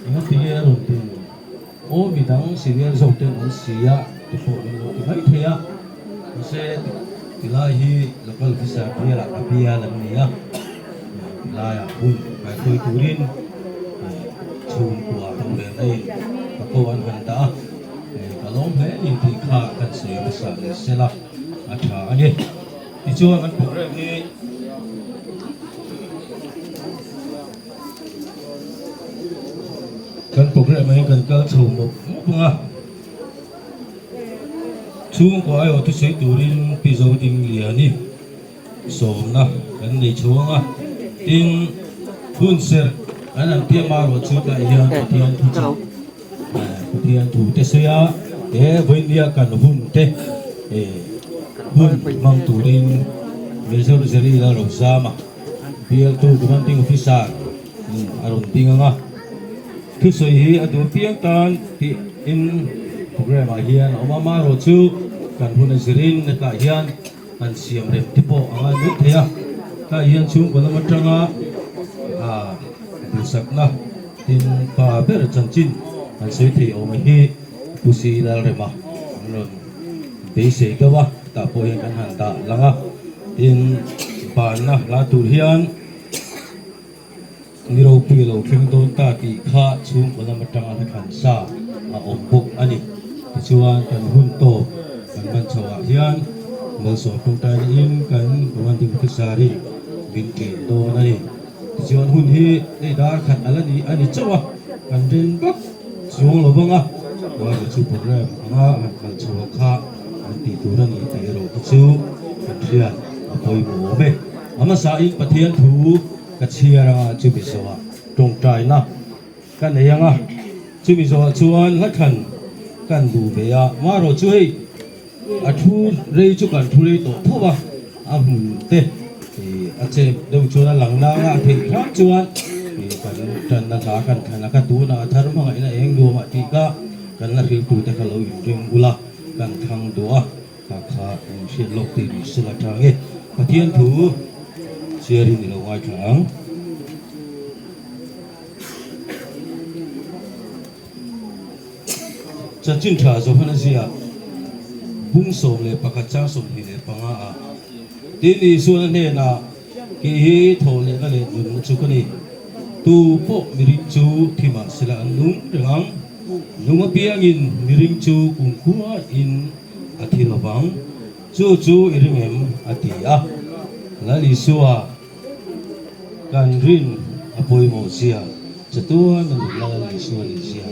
Engati nge a rawn din? Aw midang senior zawk ten an si a ti pawh min lo ti mai thei a, mahse tilai hi local officer bialah ka bial an ni a, tilaiah hun kaihruai turin chhungkua rorelna in ka ko an han dah a, ka lawm hle ni tih kha kan sawi hmasa ni sela a tha a ni. Tichuan kan programme hi. Kan programme ah hian kan kal chho mawp mawp ang a, chhungkua aiawh thusawi turin Pi Zodingliani sawmna kan nei chho ang a, tin hun serh an han tiam erawh chu tah hian Pathian thuchah Pathian thu te sawi a, he vawinia kan hun te hun hmang turin Major Jerry Lalrozama Bialtu Commanding Officer a rawn ding ang a, thusawi hi a duh piang tan tiin programme ah hian a awm a, amaherawh chu kan hun a zirin hetah hian kan siam rem te pawh a ngai mai thei a, hetah hian chhungkaw lam atanga duhsakna tin pa ber chanchin kan sawi thei awm hi Pu Si Lalrema an rawn beisei deuh a, tah pawh hian kan han dah lang a, tin banna hla tur hian ni ropui a lo thleng dawn ta tih kha chhungkaw lam atanga hla thlan sa a awm bawk a ni. Tichuan kan hun tawp kan ban chho ah hian malsawm tawngtaina in kan commanding officer in min tleh dawn a ni. Tichuan hun hi hei dar khat a la ni a ni chauh a, kan ren vak chuang lo vang a, Huairah chu program anga han kal chhuah kha an tih tur a ni tih erawh te chu kan hriat a pawimawh awm e. A hmasain Pathian thu ka chhiar anga chumi zawhah tawngtaina ka nei anga chumi zawhah chuan hla thlan kan duh ve a, marawh chu hei A thu rei chu kan thu rei tawh tho a, a hmun te a chep deuh chuan a lang nang a, a theih hram chuan kan tanna hla kan thlan a, ka tunah a thar hmangaihna eng nuamah tih kha kan la hriltu te kha lo inring bul a, kan thlang duh a, kha kha in hriat lawk tih ni sela tha nge Pathian thu chhiarin i lo ngaithla ang. Chanchin tha Johana ziah bung 11 chang 25 ah tin Isuan a hnenah, Kei hi thaw lehna leh nunna chu ka ni. Tu pawh miring chu thi mah sela an nung reng ang. Nung apiangin miring chu kumkhuain a thi lovang. Chu chu i ring em? a ti a. Lal Isua. Kan rin a pawimawh zia chatuan a nunna Lal Isua nih zia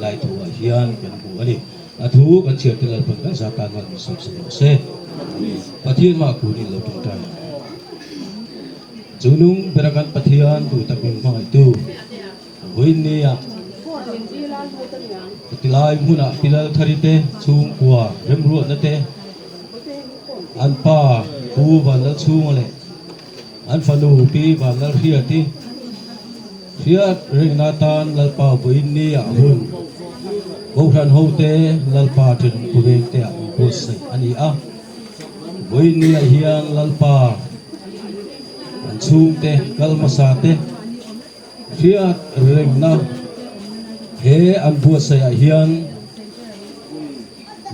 lai thuah hian kan hmu a ni. A thu kan chhiar te Lalpan kan zat tan hman min sawm sa rawh se. Pathian mah kun in lo tawngtai ang. Chu nung bera kan Pathian duh tak min hmangaihtu vawiin nia tilai hmunah Pi Lalthari te chhungkua remruatna te an pa Pu Vanlalchhunga leh An fanu Pi Vanlalhriati hriat rengna atan Lalpa vawiin ni ah hun Kohhran hote Lalpa thenawm khawveng te ah an buatsaih a ni a. Vawiin ni ah hian Lalpa an chhungte kal hmasa te hriat rengna he an buatsaih ah hian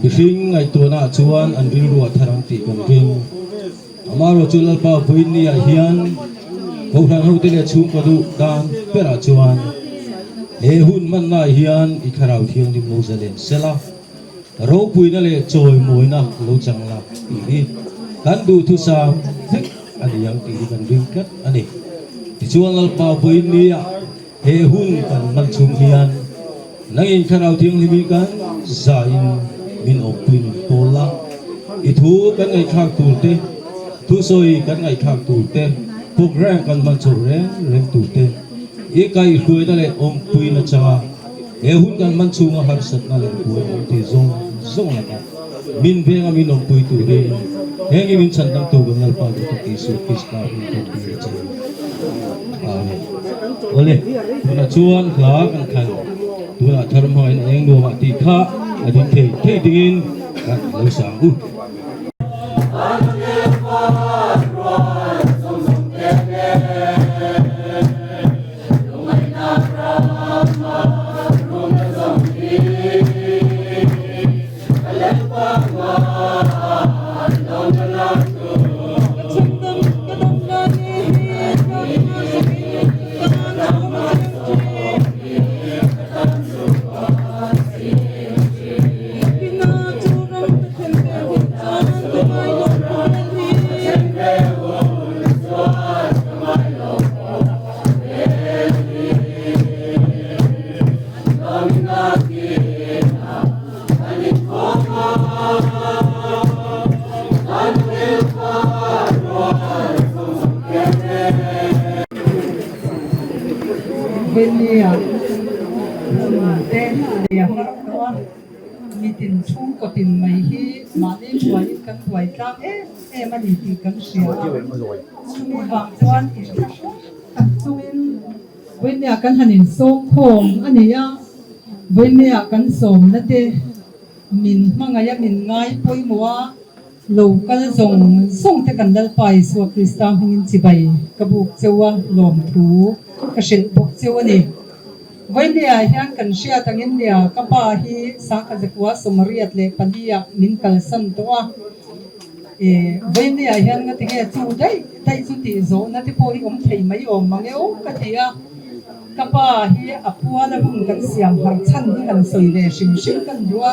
mihring ngaihtuahna ah chuan an rilru a thar ang tih kan ring. Amaherawh chu Lalpa Vawiinni-ah hian Kohhran hote leh chhungkaw duh dan berah chuan he hun hmannaah hian i Thlarau Thianghlim lo zalen sela, ropuina leh chawimawina lo chang la tih hi kan duhthusam vek a ni ang tih hi kan ring tlat a ni. Tichuan Lalpa Vawiinni-ah He hun kan hman chhung hian nangin Thlarau Thianghlim hi kan zain min awmpui min pawl a, i thu kan ngaihthlak tur te, thusawi kan ngaihthlak tur te, program kan hman chho reng reng tur te, i kaihhruaina leh awmpuina changa he hun kan hman chhunga harsatna leh buai awm thei zawng zawng lakah min venga min awmpui turin heng hi min chhan dangtu kan Lalpa duhtak Isua Krista hming kan dil a che. Amen. Awle, tunah chuan hla kan thlan tunah thar hmain a eng nuamah tih kha a ding thei thei dingin kan lo sang u. Vawinia hun te nei a har tawh a, mitin chhungkaw tin mai hi mahni buaiin kan buai tlang em em a ni tih kan hria a, chumi vang chuan inthlahrung tak chungin Vawinia kan han insawm khawm a ni a, Vawinia kan sawmna te min hmangaih a min ngai pawimawh a. Lo kal zawng zawng te kan Lalpa Isua Krista hmingin chibai ka buk cheu a, lawmthu ka hrilh bawk cheu a ni. Vawinia hian kan hriat angin nia ka pa hi Sangkhat Zakua Sawmariat leh Pali-ah min kalsan tawh a. E, Vawinia hian ngatinge chu daih daih chu tih zawhna te pawh hi awm thei mai awm mang e aw ka ti a. Ka pa hi a puala hun kan siam har chhan hi han sawi ve hrim hrim kan duh a,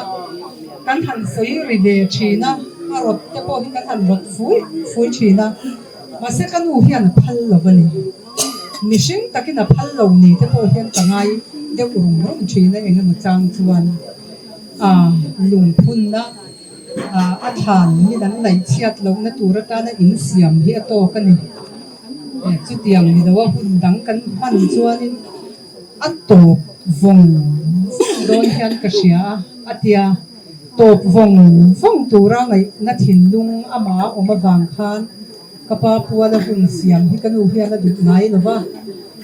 kan han sawi ri ve thin a, a rawt te pawh hi kan han rawt fui fui thin a, mahse ka nu hian a phal lo a ni. Mihring takin a phal lo ni te pawh hian ka ngai deuh rum rum thin a, eng emaw chang chuan a lungphunna a thlan min an ngaihchhiat lohna tur atana insiam hi a tawk a ni. Chutiang ni loa hun dang kan hman chuanin a tawp vawng vawng dawn hian ka hria a, a tia. Tawp vawng vawng tura ngaihna thinlung amah a awm avang khan ka pa puala hun siam hi ka nu hian a duh ngai lo va,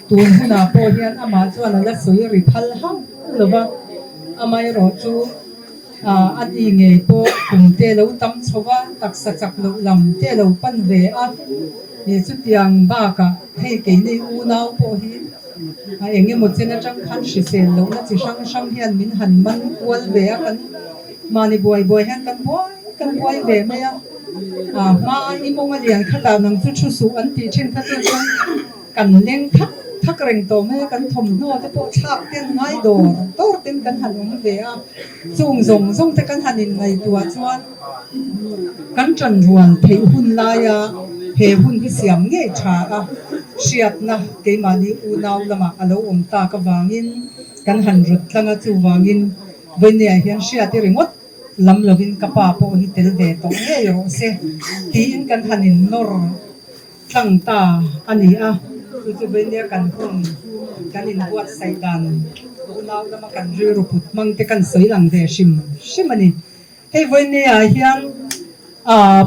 tun hunah pawh hian amah chuan a la sawi ri phal hauh lo va, amaherawhchu, A ni ngei pawh kum te lo tam chho a, taksa chak loh lam te lo pan ve a, he chutiang bakah hei keini unau pawh hi a eng emaw chen atang khan hrisel lohna chi hrang hrang hian min han man kual ve a, kan mahni buai buai hian kan buai kan buai ve mai a, a hma i mawng a lian khatah nang chu thu suh an tih thin kha chu chuan Kan leng thak thak reng tawh mai a, kan thawmhnaw te pawh thlak ten ngai dawr dawr ten kan han awm ve a, chung zawng zawng te kan han inngaihtuah chuan kan ṭanrual theih hun laia he hun hi siam ngei tha a, hriatna keimahni unau lamah a lo awm tak avangin kan han rawt tlang a, chuvangin Vawinia hian hriat i ringawt lam lovin ka pa pawh hi tel ve tawh ngei rawh se tiin kan han innawr. Tlang ta a ni a, chu chu Vainia kan hun kan inbuatsaih dan unau lama kan rilru put hmang te kan sawi lang ve hrim hrim a ni. Hei Vainia hian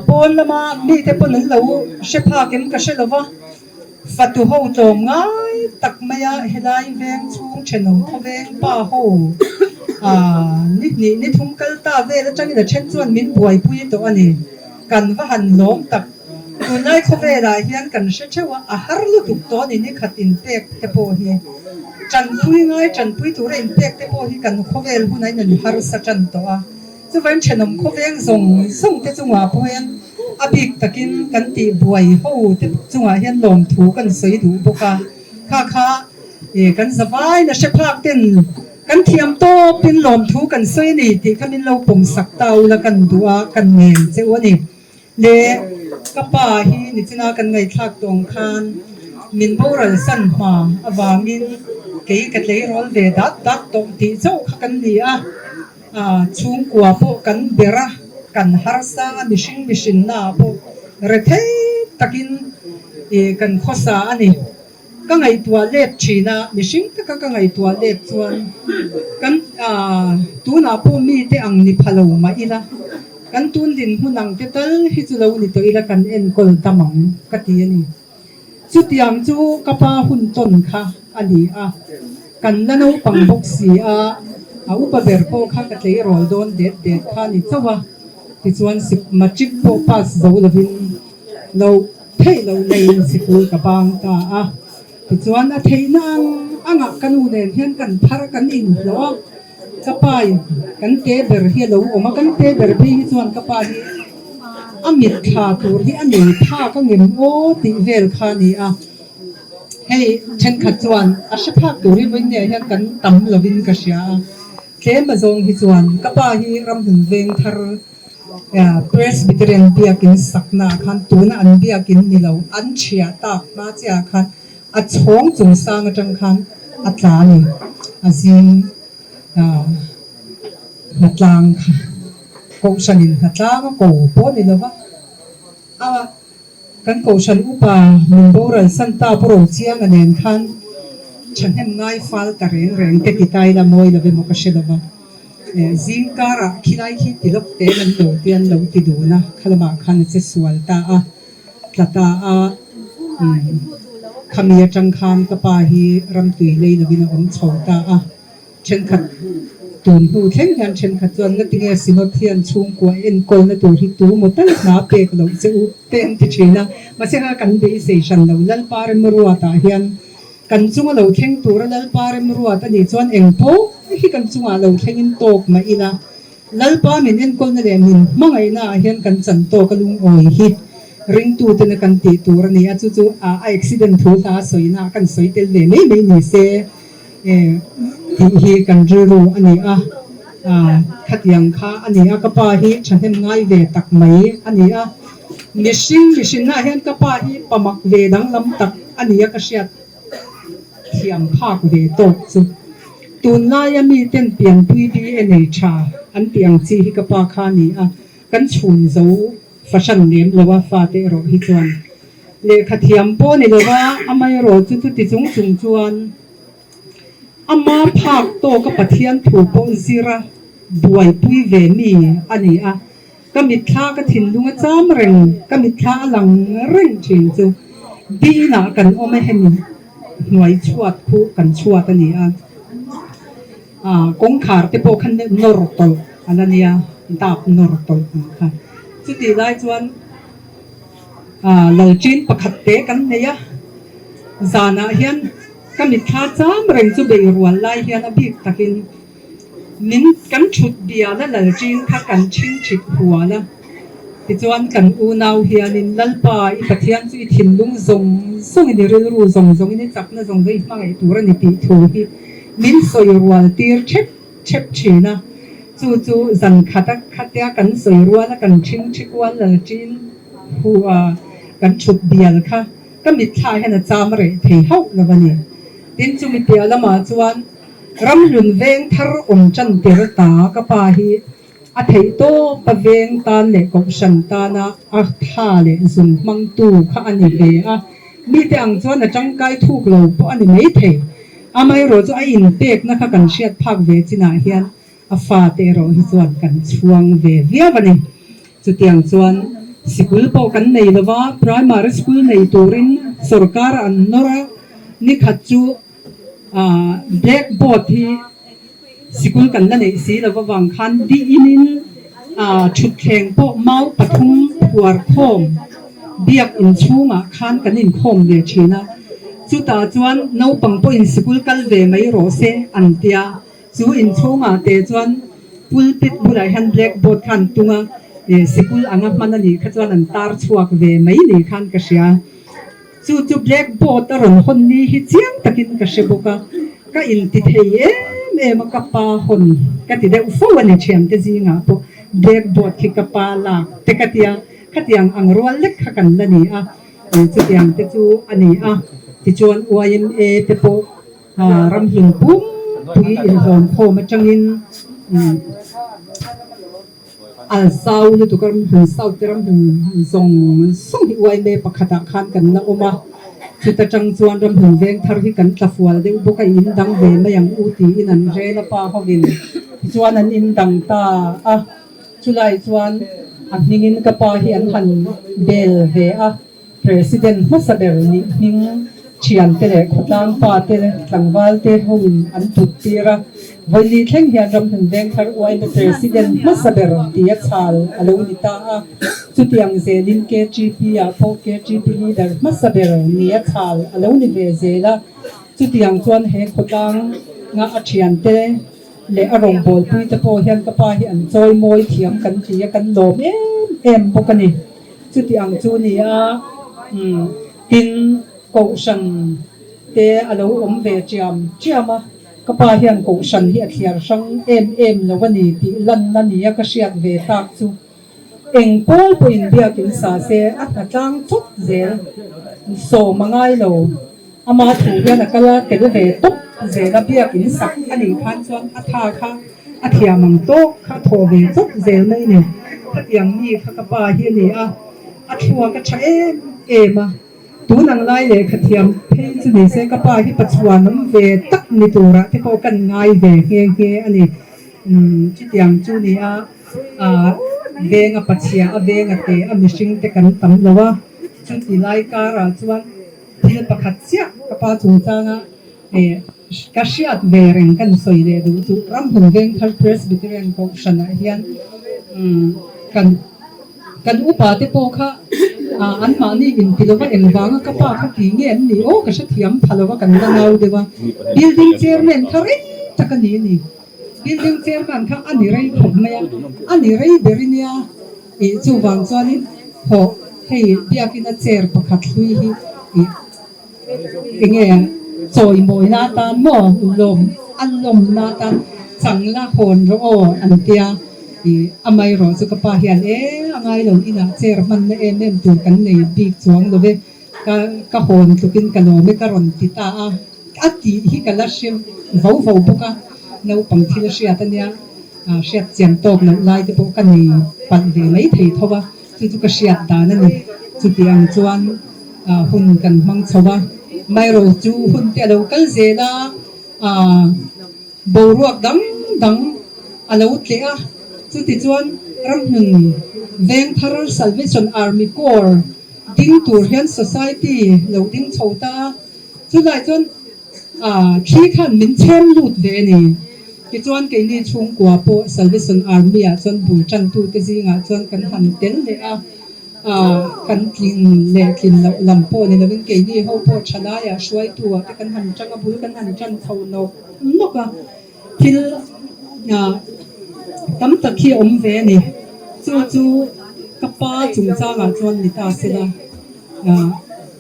pawn lama mite pawn an lo hre phak em ka hre lo va, fatu ho tlawm ngai tak maia helai veng chhung thenawm khawveng pa ho ni hnih ni thum kal ta vel atangin a then chuan min buaipui tawh a ni. Kan va han lawm tak. Tunlai khawvelah hian kan hre theuh a, a har lutuk tawh a ni ni khat inpek te pawh hi. Tanpui ngai tanpui tura inpek te pawh hi kan khawvel hunah in an harsa tan tawh a. Chuvain thenawm khawveng zawng zawng te chungah pawh hian a bik takin kan tih buai ho te chungah hian lawmthu kan sawi duh bawk a. Kha kha kan zavain a hre phak ten kan thiam tawpin lawmthu kan sawi a ni tih kha min lo pawmsak ta ula kan duh a, kan ngen che u a ni. Le ka pa hi nichina kan ngaihthlak tawng khan min boral san hma avangin kei ka tleirawl ve dat dat tawh tih chauh kha kan ni a, chhungkua pawh kan ber a, kan harsa a, mihring mihrinna ah pawh rethei takin kan khawsa a ni. Ka ngaihtuah let thin a, mihring taka ka ngaihtuah let chuan kan tunah pawh mite ang ni pha lo mah ila, kan tun dinhmun ang te tal hi chu lo ni tawh ila kan enkawl dam ang ka ti a ni. Chutiang chu ka pa hun tawn kha a ni a, kan la naupang bawk si a, a upa ber pawh kha ka tleirawl dawn det det kha a ni chauh a, tichuan matric pawh pass zo lovin lo Theih loh neiin sikul ka bang ta a, tichuan a theihna ang angah ka nu nen hian kan phar kan inhlawh a, ka pa in kan te ber hi a lo awm a, kan te ber phei hi chuan ka pa hi a mitthla tur hi a nei phak a ngem aw tih vel kha a ni a, hei thenkhat chuan a hre phak tur hi vawiin hian kan tam lovin ka hria a, tlem azawng hi chuan ka pa hi ramhlun veng thar Presbyterian biakin saknaah khan tuna an biakin ni lo, an chhia tak hma chiahah khan a chhawng chung sang atang khan a tla a ni. A zing hnatlang kha Kohhranin hnatlang a ko pawh a ni lo va, a Kan Kohhran upa min boral san ta Pu Rochianga nen khan Thahnem ngai fal ta reng reng te ti ta ila mawi lo emaw ka hre lo va. Zing karah khilai khi ti lawk te an lo ti an lo ti dun a, khalamah khan a che sual ta a, tla ta a. Khami atang khan ka pa hi ramtui lei lovin a awm chho ta a. Thenkhat tun hnu thleng hian thenkhat chuan ngatinge Synod hian chhungkua enkawlna tur hi tu maw tal hna pek loh che u te an ti thin a, mahse kha kan beisei hran lo. Lalpa Remruatah hian kan chunga lo thleng tura Lalpa Remruat a nih chuan eng pawh hi kan chungah lo thlengin tawk mah ila, Lalpa min enkawlna leh min hmangaihna ah hian kan chan tawk a lungawi hi ringtutena kan tih tur a ni a, chu chu a accident thu hla sawina ah kan sawi tel ve mai mai ni se. Tih hi kan rilru a ni a, khatiang kha a ni a, ka pa hi thahnem ngai ve tak mai a ni a, mihring mihrinnaah hian ka pa hi pamak ve danglam tak a ni a ka hriat thiam phak ve tawk chu. Tunlaia miten pianpui DNA tha an tih ang chi hi ka pa kha a ni a, kan chhun zo fahran lem lo a fate erawh hi chuan lehkha thiam pawh ni lo va, amaherawh chu chuti chung chung chuan ama phak tawka Pathian thu pawh zira buaipui ve mi a ni a, ka mitthla ka thinlung a cham reng, ka mitthla a lang reng thin chu Dinah kan awm a hemi hnuai chhuat khu kan chhuat a ni a, kawngkhar te pawh khan nawr tawlh a la nia, dap nawr tawlh ang kha. Chutih lai chuan Lalchin pakhat te kan nei a, zanah hian ka mitthla cham reng chu bei rual lai hian a bik takin min kan thut bial a Lalchin kha kan chhingchhit hual a, tichuan kan unau hianin Lalpa i Pathian chu i thinlung zawng zawngin i rilru zawng zawngin i chakna zawng zawng i hmangaih tur a ni tih thu hi min sawi rual tir thep thep thin a, chu chu zan khat a khatia kan sawi rual a kan thing thi kual lal tin hu a kan thut bial kha ka mitthla hian a cham reh thei hauh lo a ni. Tin chumi piah lamah chuan ramhlun veng thar awm tan tir ta ka pa hi a theih tawp a veng tan leh kohhran tana a tha leh zun hmangtu kha a ni ve a, mite ang chuan a tangkai thuk lo pawh a ni maithei. Amaherawh chu a inpekna kha kan hriat phak ve chinah hian a fate erawh hi chuan kan chhuang ve viau a ni. Chutiang chuan sikul pawh kan nei lo va, primary school nei turin sorkar an nawr a, nikhat chu blackboard hi sikul kan la neih si lo avang khan diinin thutthleng pawh mau pathum phuar khawm biak inchhungah khan kan inkhawm ve thin a, chutah chuan naupang pawhin sikul kal ve mai rawh se an tia, chu inchhungah te chuan pulpit bulah hian blackboard kha an tung a, sikul anga hman a nih kha chuan an tar chhuak ve mai ni khan ka hria. Chu chu blackboard a rawn hawn ni hi chiang takin ka hre bawk a, ka inti thei em em a, ka pa hawn ka ti deuh fo a ni thiante zingah pawh blackboard khi ka pa lak te ka tia, khatiang ang rual lek kha kan la ni a, chutiang te chu a ni a, tichuan YMA te pawh ramhlun pumpui inhlawmkhawm atangin. A zau lutuk a ramhlun South te ramhlun zawng zawng hi uaime pakhatah khan kan la awm a, chuta tang chuan ramhlun veng thar hi kan tla fual deuh bawk a, in dang ve mai ang u tiin an rel a pa hovin tichuan an in dang ta a, chulai chuan a hmingin ka pa hi an han bel ve a. President hmasa ber nih hming thiante leh khawtlang pa te tlangval te hoin an tut tir a, vawili thleng hian Ramhlun Vengthar uaina President hmasa ber tia chhal a lo ni ta a, chutiang zelin KTP ah pawh KTP leader hmasa ber nia chhal a lo ni ve zel a, chutiang chuan he khawtlang nga a thiante leh a rawngbawlpui te pawh hian ka pa hi an chawi mawi thiam kan ti a, kan lawm em em bawk a ni. Chuti ang chu ni a, tin Kohhran te a lo awm ve chiam chiam a, ka pa hian Kohhran hi a thliar hrang em em lo a ni tih lanna nia ka hriat ve tak chu. Eng pawl pawhin biakin sa se a hnatlang chawp zel sawm a ngai lo. Ama thu hian a kal a tel ve tawp zel a, biakin sak a nih khan chuan a tha kha a thiam ang tawk kha a thaw ve chawp zel mai a ni. Khatiang mi kha ka pa hi a ni a, a thluak a tha em em a. Tun ang lai lehkha thiam phei chu ni se ka pa hi pachuan awm ve tak ni turah te pawh kan ngai ve nghe nghe a ni. Chutiang chu ni a, venga pachhia a venga te a mihring te kan tam lo a, chuti lai karah chuan thil pakhat chiah ka pa chungchanga ka hriat ve reng kan sawi leh duh chu Ramhmun Vengthar Presbyterian Kohhranah hian kan Kan upa te pawh kha anmahni inti lova engvanga ka pa kha ti nge an ni aw ka hrethiam pha lova kan la nau deuh a, building chairman kha rei tak a ni a ni, building chairman kha a ni rei khawp mai a, a ni rei ber i nia ih chuvang chuanin hawh hei biakina chair pakhat hlui hi ih Enge chawimawina atan maw lawm a lawmna atan changla hawn rawh aw an tia ih amaherawh chu ka pa hian e a ngai lo inah chair hmanna em em tur kan nei bik chuang lo ve ka ka hawn tlukin ka lawm e ka rawn ti ta a a tih hi ka la hre vo vo bawk a naupang thil hriat ania hriat chian tawk loh lai te pawh ka nei palh ve mai thei tho a. Chu chu ka hriat dan a ni. Chuti ang chuan hun kan hmang chho a, Mairo chu hun te a lo kal zel a, boruak dang dang a lo tleh a. Chuti chuan ramhmun Vengthar Salvation Army Corps ding tur hian Society lo ding chho ta a, chulai chuan Thli khan min chhem lut ve a ni. Tichuan keini chhungkua pawh Salvation Army ah chuan bul tantute zingah chuan kan han tel leh a, kan tlin leh tlin loh lam pawh ni lovin keini ho pawh thalaiah hruaitu ah te kan han tang a, bul kan han tan chho nawk nawk a, thil tam tak hi a awm ve a ni. Chu chu ka pa chungchangah chuan ni ta sela.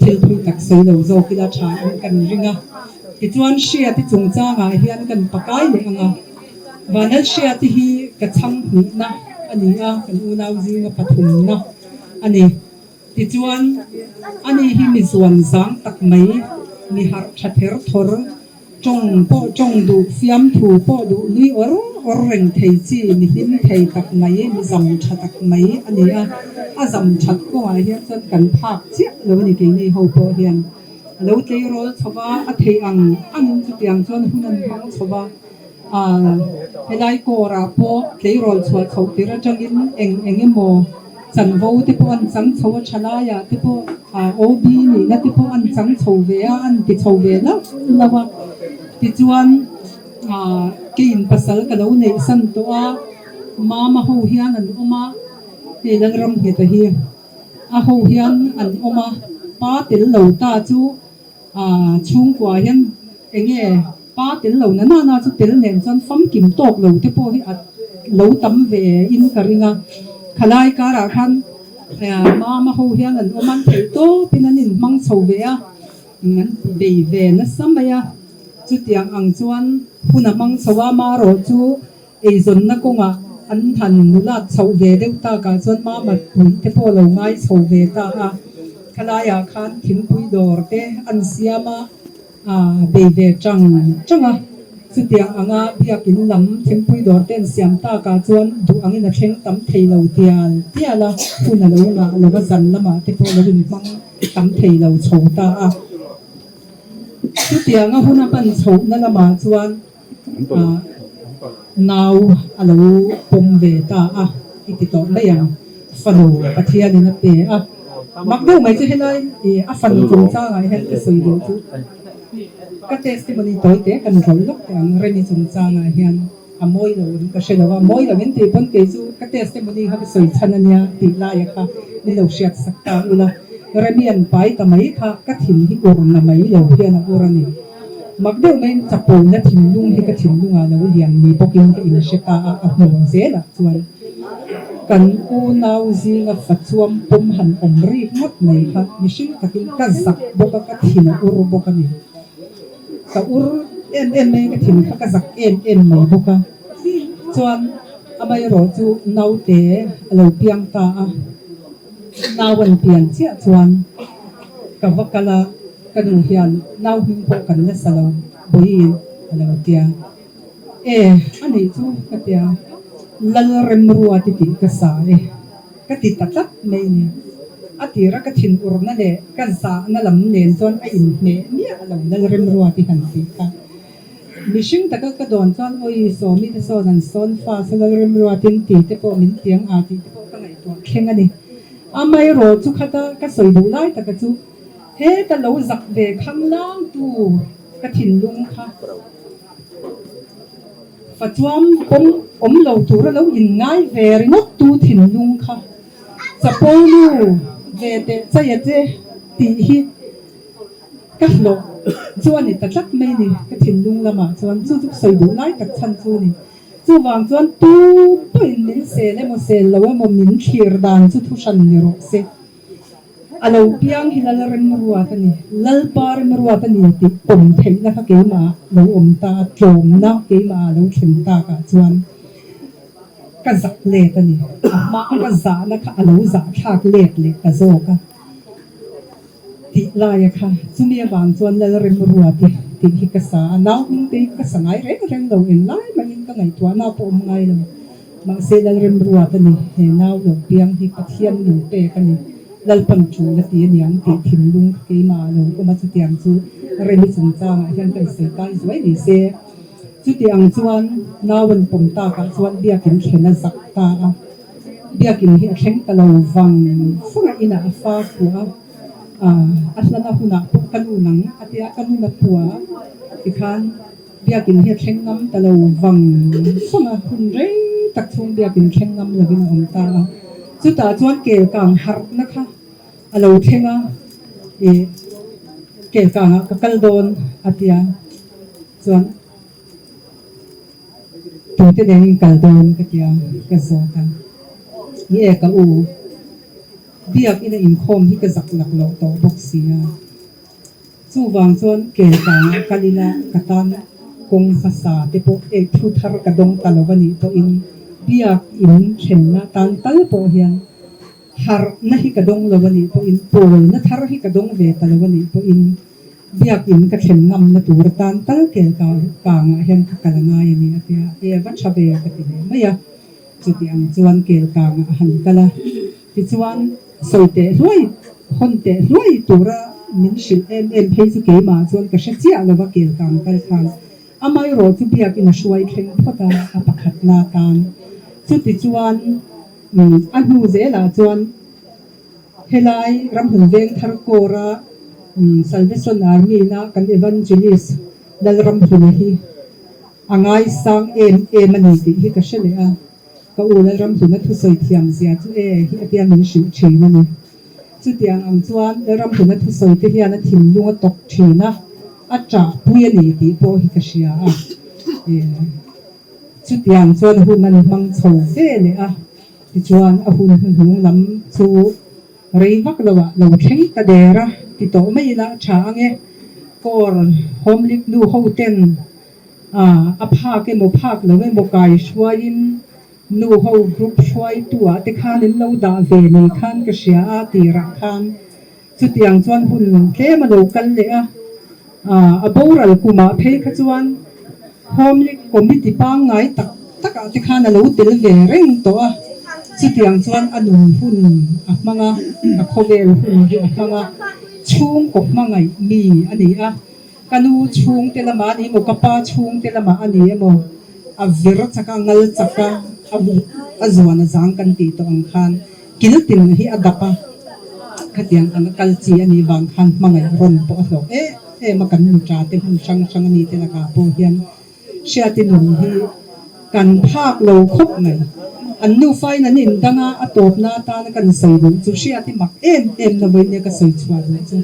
Thil thui tak sawi lo zawk ila tha in kan ring a, tichuan Hriati chungchangah hian kan pakai leh ang a, Vanal Hriati hi ka chhang hnihna a ni a, kan unau zinga pathumna a ni. Tichuan ani hi mi zuan zang tak mai, mi harh tha ther thawr, Tawng pawh tawng duh, fiamthu pawh duh nui awr awr reng thei chi, mi hlim thei tak mai, mi zam tha tak mai a ni a. A zam that kawngah hian chuan kan phak chiah lo a ni keini ho pawh hian. A lo tleirawl chho va, a theih ang angin chutiang chuan hun an hmang chho va. Helai kawrah pawh tleirawl chhuah chhoh tir atangin eng eng emaw chanvo te pawh an chang chho a, thalaiah te pawh OB nihna te pawh an chang chho ve a, an ti chho ve lauh lauh a. Tichuan keiin pasal ka lo neih san tawh a, mama ho hian an awm a, hei Lalramngheta hi a ho hian an awm a, pa tel lo ta chu Chhungkua hian enge pa tel lo na nana chu tel nen chuan famkim tawk lo te pawh hi a lo tam ve in ka ring a, khalai karah khan mama ho hian an awm an theih tawp in an inhmang chho ve a, an bei ve nasa mai a, chutiang ang chuan hun a hmang chho a, marawh chu Eizawnna kawngah an han nulat chhoh ve deuh takah chuan mama pui te pawh lo ngai chho ve ta a, khalaiah khan thingpui dawr te an siam a, aa bei ve chang chang a. Chutiang anga biakin lam thingpui dawr te an siam takah chuan duh angin a thleng tam thei lo tial tial a, hun a lo ngah lo va zan lamah te pawh lo inhmang tam thei lo chho ta a. Chutianga hun a hman chhohna lamah chuan. Nau a lo pawm ve ta a, i ti tawh mai ang. Fanu Pathianin a pe a. Mak deuh mai chu helai a fanu chungchangah hian ka sawi duh chu ka testimony tawi te kan rawlh lawk teh ang. Remi chungchangah hian a mawi lo in ka hre lo a, mawi lo in tih pawn kei chu ka testimony kha ka sawi chhan a nia tih laia kha min lo hriat sak ta ula. Remi an pai ta mai kha ka thin hi ur na mai lo hian a ur a ni. Mak deuh maiin chapona thinlung hi ka thinlungah lo lian ni bawkin ka inhre ta a, a hnu zelah chuan kan unau zinga fachuam pawm han awm rik ngawt mai kha mihring takin ka zak bawk a, ka thin a ur bawk a ni. Ka ur em em mai, ka thin kha ka zak em em mai bawk a. Chuan amaherawh chu naute a lo piang ta a, nau an pian chiah chuan ka va kal a. Ka nu hian nau hming pawh kan la sa lo vawiin a lo tia. E, a nih chu ka tia, Lal Remrua ti tih ka sa e, ka ti ta tlat mai ni. A tira ka thin urna leh ka zahna lam nen chuan a inhmeh miah lo Lalremruati han tih kha. Mihring taka ka dawn chuan awi Sawmi te sawn an sawn fa sa Lalremruatin ti te pawh min tiang a tih te pawh ka ngaihtuah thleng a ni. Amaherawh chu khata ka sawi duh lai taka chu heta lo zak ve khang langtu ka thinlung kha fa chuam pawm awm lo tura lo inngai ve ringawt tu thinlung kha chapo nu ve teh chaia che tih hi Ka hlawh chu a ni ta tlat mai ni, ka thinlung lamah chuan chu chu ka sawi duh lai tak chhan chu a ni. Chuvang chuan tu pawhin min sel emaw sel lo emaw min thlir dan chu thu hran ni rawh se. A lo piang hi Lal remruat a ni, Lalpa remruat a ni tih pawm theihna kha keimah lo awm ta a, tlawmna keimah lo thlen takah chuan ka zak let a ni. A hma ka zahna kha a lo zahthlak let leh ta zawk a. Tih laia kha chumi avang chuan Lalremruati tih hi ka sa a, nau hming te hi ka sa ngai reng reng lo, englai mahin ka ngaihtuahna pawh awm ngai lo. Mahse Lalremruat a ni, he nau lo piang hi Pathian min pek a ni, Lalpan tul a ti a niang tih thinlung kha keimah ah lo awm a, chutiang chu Remi chungchangah hian ka insawi kai zuai ni se. Chutiang chuan nau an pawm takah chuan biakin thlen a zak ta a. Biakin hi a thleng ta lo vang vang a, inah a fa pua a, a hlana hunah pawh ka nu nang a tia, ka nun a pua tikhan biakin hi a thleng ngam ta lo vang vang a, hun rei tak chhung biakin thleng ngam lovin a awm ta a. Chutah chuan kel kang harhna kha a lo thleng a, ih kel kangah ka kal dawn a tia chuan. Tute nen in kal dawn ka tia ka zawt a, ni e ka u, biak ina inkhawm hi ka zak lak loh tawh bawk si a, chuvang chuan kel kangah kal ila ka tan kawng hmasa te pawh e thu thar ka dawng ta lo a nih pawhin biak in thlenna tan tal pawh hian harhna hi ka dawng lo a nih pawhin pawlna thar hi ka dawng ve ta lo a nih pawhin Biakin ka thlen ngamna tur atan tal kel kangah hian ka kal a ngai a ni a ti a, e va tha ve ka ti ve mai a. Chuti ang chuan kel kangah a han kal a, tichuan sawi teh hluai, hawn teh hluai tura min hrilh em em phei chu keimah chuan ka hre chiah lo va kel kang kal khan amaherawh chu biakin a hruai thleng phawt a, a pakhatna atan. Chutichuan a hnu zelah chuan. Helai ramhun veng thar kawra Salvation Army na kan Evangelist Lalramhluna hi a ngaisang em em a ni tih hi ka hre leh a, ka u Lalramhluna thusawi thiam zia chu e hi a tia min hrilh thin a ni. Chutiang ang chuan Lalramhluna thusawi te hian a thinlung a tawk thin a, a ṭahpui a ni tih pawh hi ka hria a. Chutiang chuan hun an hmang chho ve leh a. Tichuan a hun hnuhnung lam chu rei vak lo ah lo thleng ta der a ti tawh mai ila a tha ang e. Kawr hawmlik nu ho ten a phak emaw phak lo emaw kai hruaiin nu ho group hruaitu ah te khan in lo dah ve ni khan ka hria a tirah khan chutiang chuan hun tlem a lo kal leh a. A boral kumah phei kha chuan Home Committee pangngai tak takah te khan a lo tel ve reng tawh a, chutiang chuan a nun hun a hmang a, a khawvel hun hi a hmang a, chhungkaw hmangaih mi a ni a, ka nu chhungte lamah a ni emaw, ka pa chhungte lamah a ni emaw, a vir chak a, ngal chak a, a zuan a zang kan tih tawh ang khan kil tin hi a dap a, khatiang anga kal chi a nih vang khan hmangaih rawn pawh a hlawh em em a, kan nuṭa te hmun hrang hrang a mi te lakah pawh hian hriati nun hi kan phak lo khawp mai. An nufain an indang a, a tawpna atana kan sawi duh chu hriati mak em em na vawiin nia ka sawi chhuah duh chu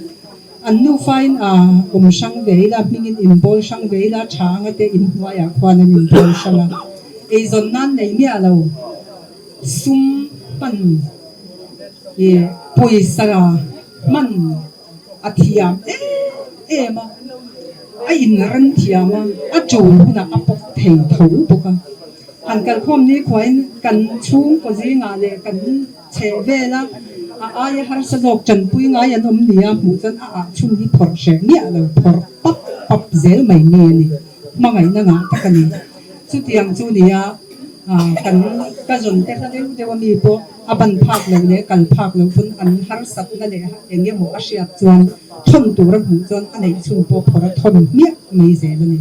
an nufain a awm hrang ve ila, hmingin inbawl hrang ve ila, tha anga te inhnuaiah khuan an inbawl hrang a, eizawn nan nei miah lo. Sum hman i pawisa hman a thiam em em a, a inrem thiam a, a tul hunah a pawk thei tho bawk a. Han kalkhawm ni khuain kan chhungkaw zingah leh kan chheh vela a aia harsa zawk tanpui ngai an awm nia hmuh chuan a ah chhun hi phawrh hreh miah lo, phawrh pap pap zel mai mi a ni. Hmangaihna ngah tak a ni. Chutiang chu nia. Kan ka zawn te hla deuh deuh ami pawh a ban phak loh leh kal phak loh pawn an harsatna leh eng emaw a hriat chuan thawn tur a hmuh chuan a neih chhun pawh phawrh a thawn hmiah mai zel a ni.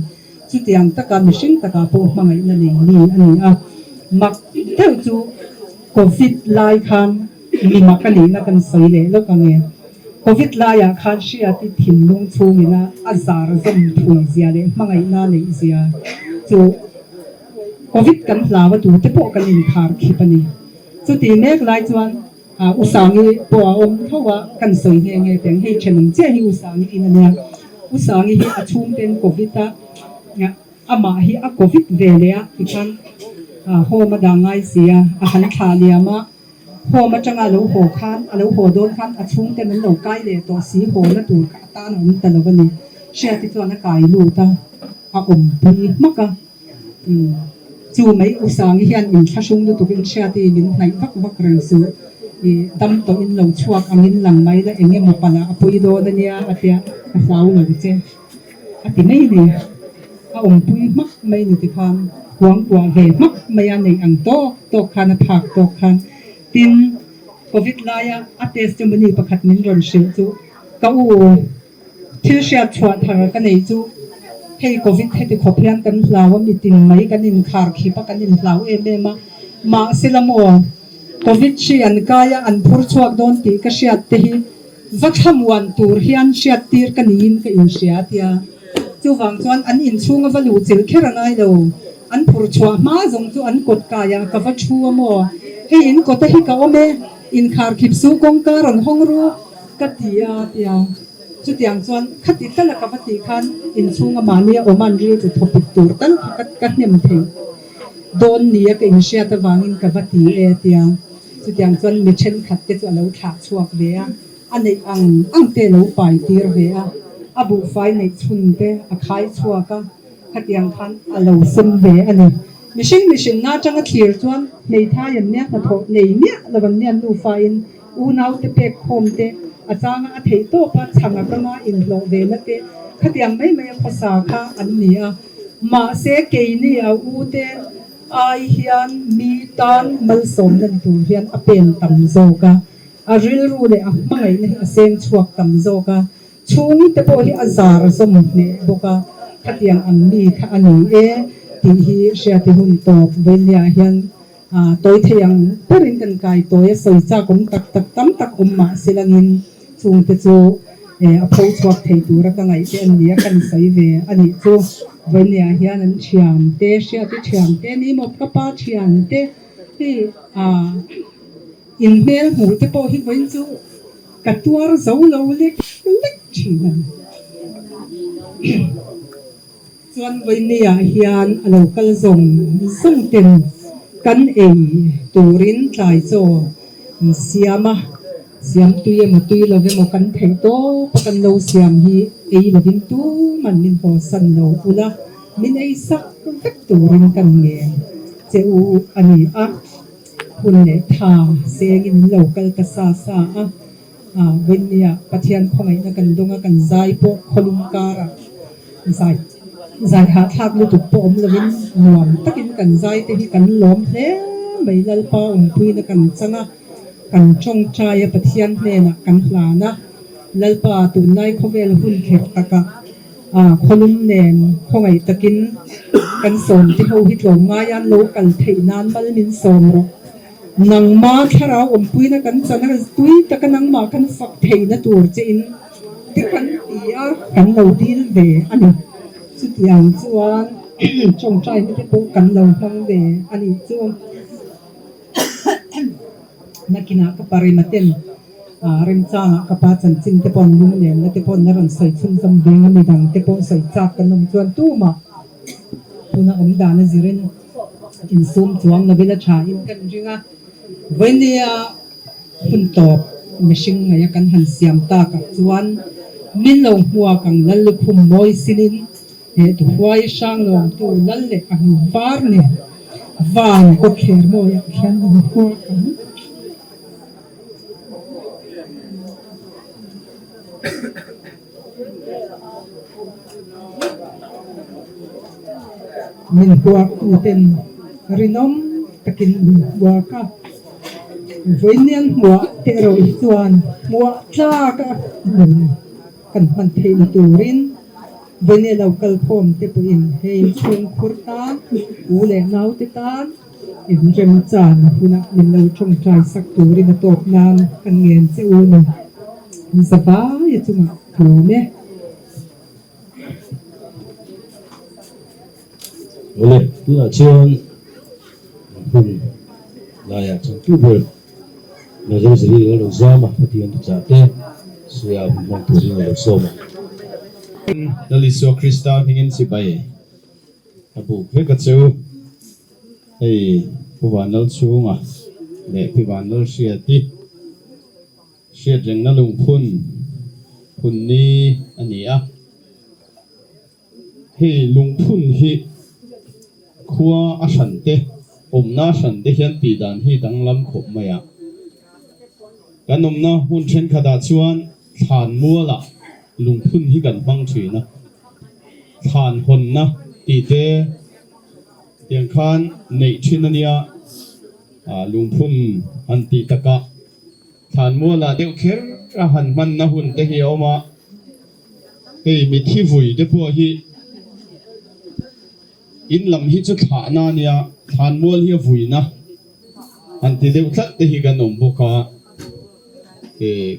Chutiang taka mihring takah pawh hmangaihna nei mi a ni a. Mak deuh chu Covid lai khan mi mak a nihna kan sawi leh lawk ang e. Covid laiah khan hriati thinlung chhungina a zar zawm thui zia leh hmangaihna neih zia chu Covid kan hlau a tute pawh kan inkhar khip a ni. Chuti mek lai chuan U Sangi pawh a awm tho a, kan sawi nghe nghe teng hei thenawm chiah hi U Sangi in a nia. U Sangi hi a chhungten Covid a amah hi a Covid ve leh a tikhan home a dah ngai si a, a han thlah liam a. Home atanga a lo haw khan, a lo haw dawn khan a chhungten an lo kai leh tawh si, haw na tur kha a tan a awm ta lo a ni. Hriati chuan a kai lut a, a awmpui hmak a. Umm, chu mai U Sangi hian inthlahrung lutukin Hriati min hnaih vak vak reng suh. I dam tawhin lo chhuak angin lang mai la, eng emaw palh a pui dawn a nia a tia, ka hlau lo che a ti mai a ni. A awmpui hmak mai ni tikhan kuangkuah ve hmak mai a neih ang tawk tawk khan a phak tawk khan. Tin, Covid laia a testimony pakhat min rawn hrilh chu ka u Thil hriat chhuah thar ka nei chu hei Covid heti khawp hian kan hlau a, mitin mai kan inkhar khip a, kan inhlau em em a. Mahse la maw Covid hri an kai a, an phur chhuak dawn tih ka hriat te hi va thlamuan tur hian hriat tir ka niin ka inhria a tia. Chuvang chuan an inchhunga va luh chilh kher a ngai lo. An phur chhuah hma zawng chu an kawt kaiah ka va thu a maw, hei in kawta hi ka awm e, inkhar khip su kawngka rawn hawng ru ka ti a tia. Chutiang chuan khati tal a ka va tih khan inchhunga mahni a awm an rilru thawpik tur tal kha ka ka hnem thei dawn nia ka inhriat avangin ka va ti e tia. Chutiang chuan mi thenkhat te chu a lo thlah chhuak ve a, a neih ang ang te a lo pai tir ve a, a buhfai neih chhun te a khai chhuak a, khatiang khan a lo sem ve a ni. Mihring mihrinna atanga thlir chuan hmeithai an nia hnathawh nei miah lo an nia nufa in Unaute pek khawm te, a changa a theih tawp a chhang a kanga inhlawh ve na te khatiang mai mai a khawsa kha an ni a. Mahse keini a ute ai hian mi tan malsawmna ni tur hian a pen tam zawk a, a rilru leh a hmangaihna hi a seng chhuak tam zawk a, chhungte pawh hi a zar zawm hneh bawk a, khatiang ang mi kha a ni e tih hi hriati hun tawp vawinia hian Tawi thei ang berin kan kai tawi a, sawi chak awm tak tak tam tak awm mah se langin chungte chu a pho chhuak thei tura ka ngaih te an ni a, kan sawi ve a nih chu. Vawinia hian an thiam te, Hriati thiam te, ni maw ka pa thian te hi inhmel hmuh te pawh hi vawiin chu ka tuar zo lo lek lek thin a ni. Chuan vawinia hian a lo kal zawng zawng ten kan ei turin tlai chaw an siam a, siam tui emaw tui lo emaw kan theih tawp a kan lo siam hi ei lovin tuman min haw san lo ula, min ei sak vek turin kan ngen che u a ni a, hun leh tha sengin min lo kal ta sa sa a. Vawinia Pathian khawngaihna kan dawng a, kan zai pawh khawlum karah zai zai hahthlak lutuk pawh awm lovin nuam takin kan zai te hi kan lawm hle mai. Lalpa awmpuina kan chang a, kan tawngtai a, Pathian hnenah kan hlan a, Lalpa tunlai khawvel hun kherh takah khawlum nen khawngaih takin kan sawm te ho hi tlawmngai an lo kal theih nan mal min sawm rawh. Nangma thlarau awmpuina kan chan a, tui taka nangmah kan fak theihna tur che in te kan ti a, kan lo dil ve a ni. Chutiang chuan tawngtaina te pawh kan lo hmang ve a nih chu. Nakinah ka pa Rema ten remchangah ka pa chanchin te pawh an lunglenna te pawh an la rawn sawi chhunzawm veng a, midang te pawh sawi chak kan awm chuan tumah tuna awm dan a zirin insum chuang lovin a tha in kan ring a. Vawinia hun tawp mihring ngaih a kan han siam takah chuan min lo hmuak ang lal lukhum mawi sinin he tuhuai hrang lawmtu lal leh ang var nen van kawtthler mawiah hian min hmuak ang. Min huaktuten rinawm. takin an hmuak a, vawiin hmuah te erawh hi chuan hmuah tlak a nun kan hman theihna turin vawiin lo kal khawm te pawhin hei chhungkhur tan, u leh naute tan inremchan hunah min lo tawngtai sak turin a tawp nan kan ngen che u ni. Zavaia chungah ka lawm e. Awle, tunah chuan hun laiah changtu ber Nazar Zalil a lo zam a, Pathian thuchah te suia hun hmang turin a lo sawm a. Lal Isua Krista hmingin chibai a buk vek a chu. Hei Pu Vanlal chhunga leh Pi Vanlal Hriati hriatrengna lungphun phun ni a ni a. Hei lungphun hi khua a hran te, awmna a hran te hian tih dan hi danglam khawp mai a. Kan awmna hmun thenkhatah chuan thlan mualah lungphun hi kan hmang thin a, thlan hawnna tih te tiang khan neih thin a nia, lungphun han tih takah thlan mualah deuh kher a han hmanna hun te hi a awm a. Hei mithi vui te pawh hi in lam hi chu thlahna a nia, thlanmual hi a vuina han ti deuh tlat te hi kan awm bawk a.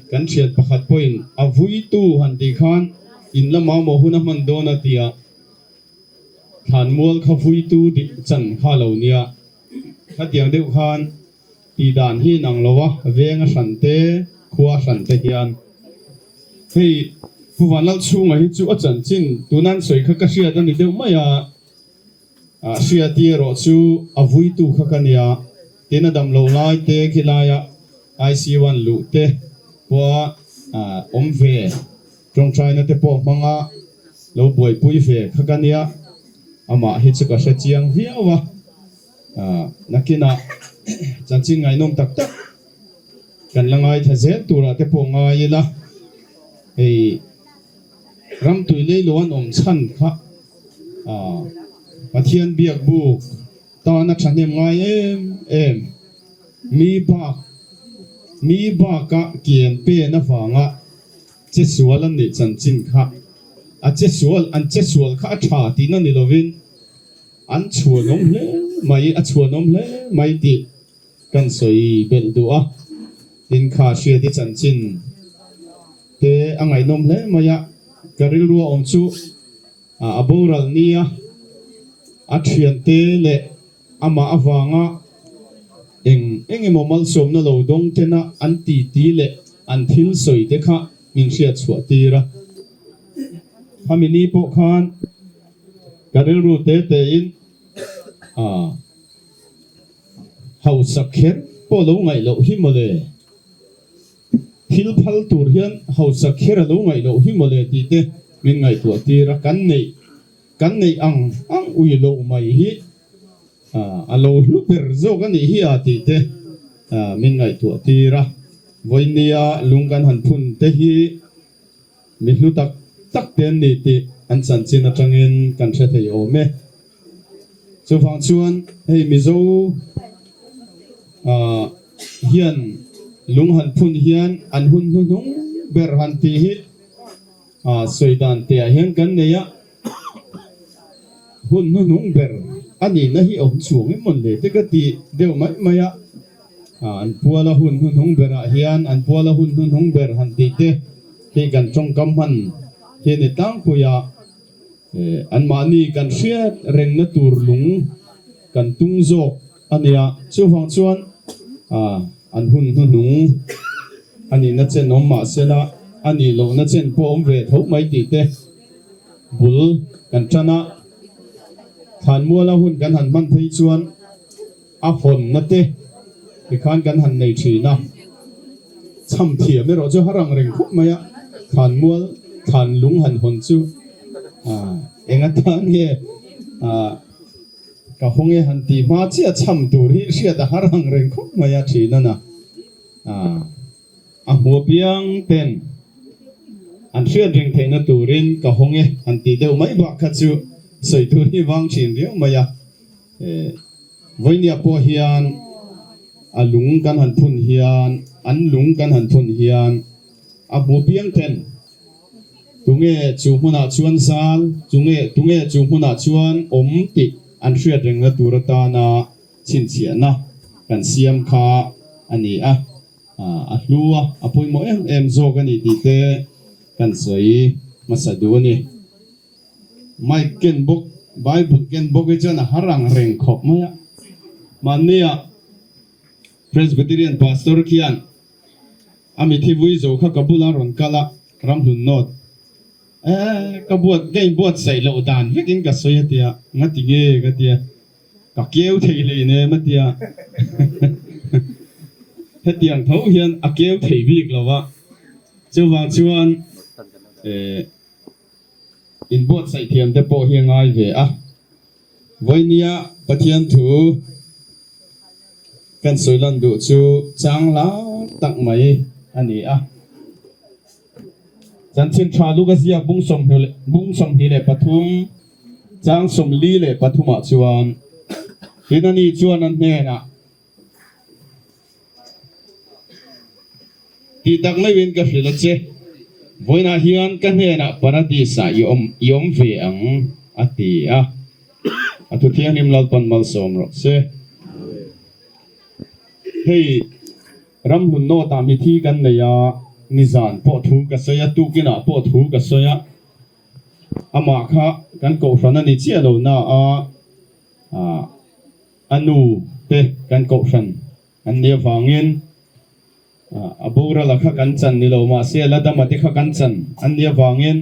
Kan thian pakhat pawhin a vuitu han tih khan in lama maw hun a hman dawn a tia, thlanmual kha vuitu dik chan kha lo nia. Khatiang deuh khan tih dan hi inang lo a, veng a hran te, khua a hran te hian. Hei Pu Vanlalchhunga hi chu a chanchin tuna an sawi kha ka hriat a ni deuh mai a, hriati erawh chu a vuitu kha ka nia, tin a dam loh lai te khi laia ICU an luh te pawha awm ve, tawngtaina te pawh hmanga lo buaipui ve kha ka nia, amah hi chu ka hre chiang viau a. Nakinah chanchin ngaihnawm tak tak kan la ngaithla zel turah te pawh ngai ila, hei ramtui leilo an awm chhan kha Pathian biak buk tana thahnem ngai em em, mi bak mi baka kian pen avanga che sual an nih chanchin kha a che sual an che sual kha a tha tihna ni lovin, An chhuanawm hle mai, a chhuanawm hle mai tih kan sawi belh duh a. Tin kha hriati chanchin te a ngaihnawm hle mai a, ka rilru a awm chu a boral nia a thiante leh amah avanga eng eng emaw malsawmna lo dawng tena an titi leh an thil sawi te kha min hriat chhuah tir a. Khami ni pawh khan Ka rilru te te in a hausa kher pawh lo ngaih loh hi mawle, thil phal tur hian hausa kher a lo ngaih loh hi mawle tih te min ngaihtuah tir a, kan neih kan neih ang ang ui loh mai hi a lo hlu ber zawk a nih hi a tih te min ngaihtuah tir a, vawinia lung kan han phun te hi. Mi hlu tak tak te an ni tih an chanchin atangin kan hre thei awm e. Chuvang chuan hei Mizo ah hian lung han phun hian an hun hnuhnung ber han tih hi ah sawi dan te ah hian kan nei a, hun hnuhnung ber a nihna hi awm chuang em mawn le te ka ti deuh mai mai a. An puala hun hnuhnung berah hian an puala hun hnuhnung ber han tih te hi kan tawngkam hman hi a ni tlangpui a, anmahni kan hriat rengna tur lung kan tung zawk a nia. Chuvang chuan an hun hnuhnung a nihna chen awm mah sela a nih lohna chen pawh awm ve tho mai tih te bul kan tan a, thlanmuala hun kan han hman phei chuan A hawnna te tikhan kan han nei thin a, chham thiam erawh chu har ang reng khawp mai a, thlan mual thlan lung han hawn chu eng atan nge ka hawng e han tih hma chiah chham tur hi hriat a har ang reng khawp mai a thin a na. A hmu apiang ten an hriat reng theihna turin ka hawng e han tih deuh mai bak kha chu sawi tur hi vang thin riau mai a. Vawinia pawh hian a lung kan han phun hian, an lung kan han phun hian a hmu piang ten tunge chu hmunah chuan zal, tunge tunge chu hmunah chuan awm tih an hriat rengna tur atana chhinchhiahna kan siam kha a ni a. A hlu a, a pawimawh em em zawk a ni tih te kan sawi hmasa duh a ni. Mic ken bawk, Bible ken bawk hi chuan a har ang reng khawp mai a. Mahnia Presbyterian Pastor khian a mithi vui zo kha ka bula rawn kal a, Ramhlun North. Eh, ka buat, ka inbuatsaih loh dan vekin ka sawi a tia, ngati nge ka tia. Ka keu thei hlei nem a tia. Hetiang tho hian a keu thei bik lo va. Chuvang chuan eh inbuatsaih thiam te pawh hi a ngai ve a. Vawinia Pathian thu kan sawi lan duh chu chang lar tak mai a ni a. Chanchin tha Luka ziak bung 23 chang 43 ah chuan tin ani chuan a hnenah Tih tak meuhin ka hrilh a che, vawiinah hian ka hnenah Paradis ah i awm i awm ve ang a ti a. A thu thianghlim Lalpan malsawm rawh se. Hei. Ramhlun nawtah mithi kan nei a, nizan pawh thu ka sawi a, tukinah pawh thu ka sawi a, amah kha kan kohhran a ni chiah lo na a, a nu te kan kohhran an nih avangin a borala kha kan chan ni lo mahse la dama te kha kan chan an nih avangin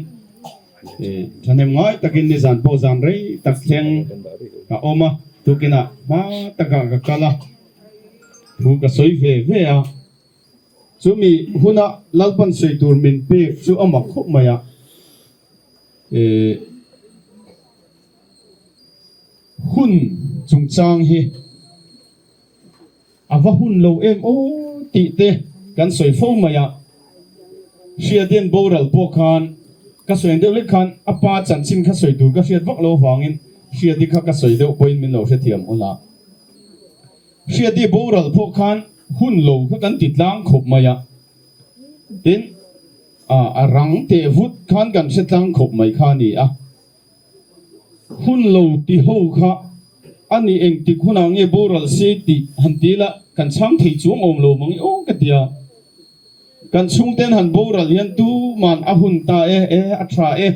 thahnem ngai takin nizan pawh zan rei tak thleng ka awm a, tukinah hma takah ka kal a. Thu ka sawi ve ve a, chumi huna Lalpan sawi tur min pek chu a mak khawp mai a, hun chungchang hi a va hun lo em aw tih te kan sawi fo mai a, Hriatian boral pawh khan ka sawi ang deuh lek khan a pa chanchin kha sawi tur ka hriat vak lo avangin Hriati kha ka sawi deuh pawhin min lo hrethiam ula. Hriati boral pawh khan hun lo kha kan ti tlang khawp mai a, tin a rang teh vut khan kan hre tlang khawp mai kha a ni a. Hun lo ti ho kha a ni engtik hunah nge boral se tih han ti ila kan chhang thei chuang awm lo mang i aw ka ti a. Kan chhungten han boral hian tuman a hun ta e, e a tha e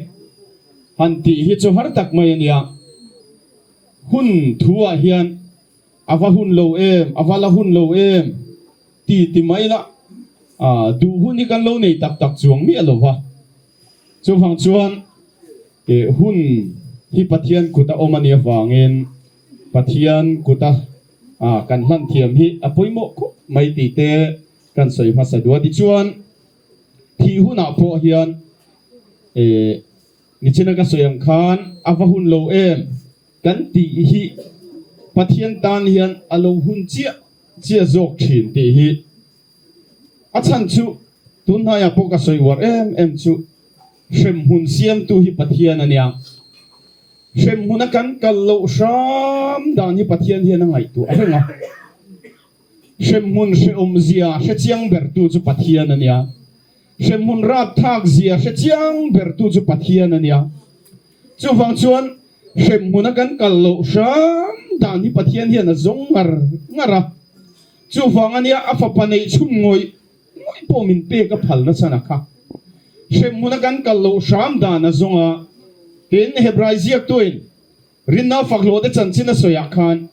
han tih hi chu har tak mai a nia. Hun thu ah hian a va hun lo em, a va la hun lo em ti ti mai la, duh hun hi kan lo nei tak tak chuang miah lo va. Chuvang chuan hun hi Pathian kut a awm a nih avangin Pathian kuta kan hlan thiam hi a pawimawh khawp mai tih te kan sawi hmasa duh a. Tichuan thih hunah pawh hian Nichina ka sawi ang khan a va hun lo em kan tih hi Pathian tan hian a lo hun chiah chiah zawk thin tih hi a chhan chu tun hnaiah pawh ka sawi uar em em chu hremhmun siamtu hi Pathian a nia. Hremhmuna kan kal loh hram dan hi Pathian hian a ngaihtuah reng a. Hremhmun hrehawmzia hrechiang bertu chu Pathian a nia. Hremhmun rapthlak zia hre chiang bertu chu Pathian a nia. Chuvang chuan hremhmuna kan kal loh hram dan hi Pathian hian a zawng ngar ngar a. Chuvang a nia a fapa neih chhun ngawih ngawih pawh min pek a phal nasa na kha. Hremhmuna kan kal loh hram dan a zawng a. Tin, Hebrai ziaktuin Rinna fakhlawhte chanchin a sawiah khan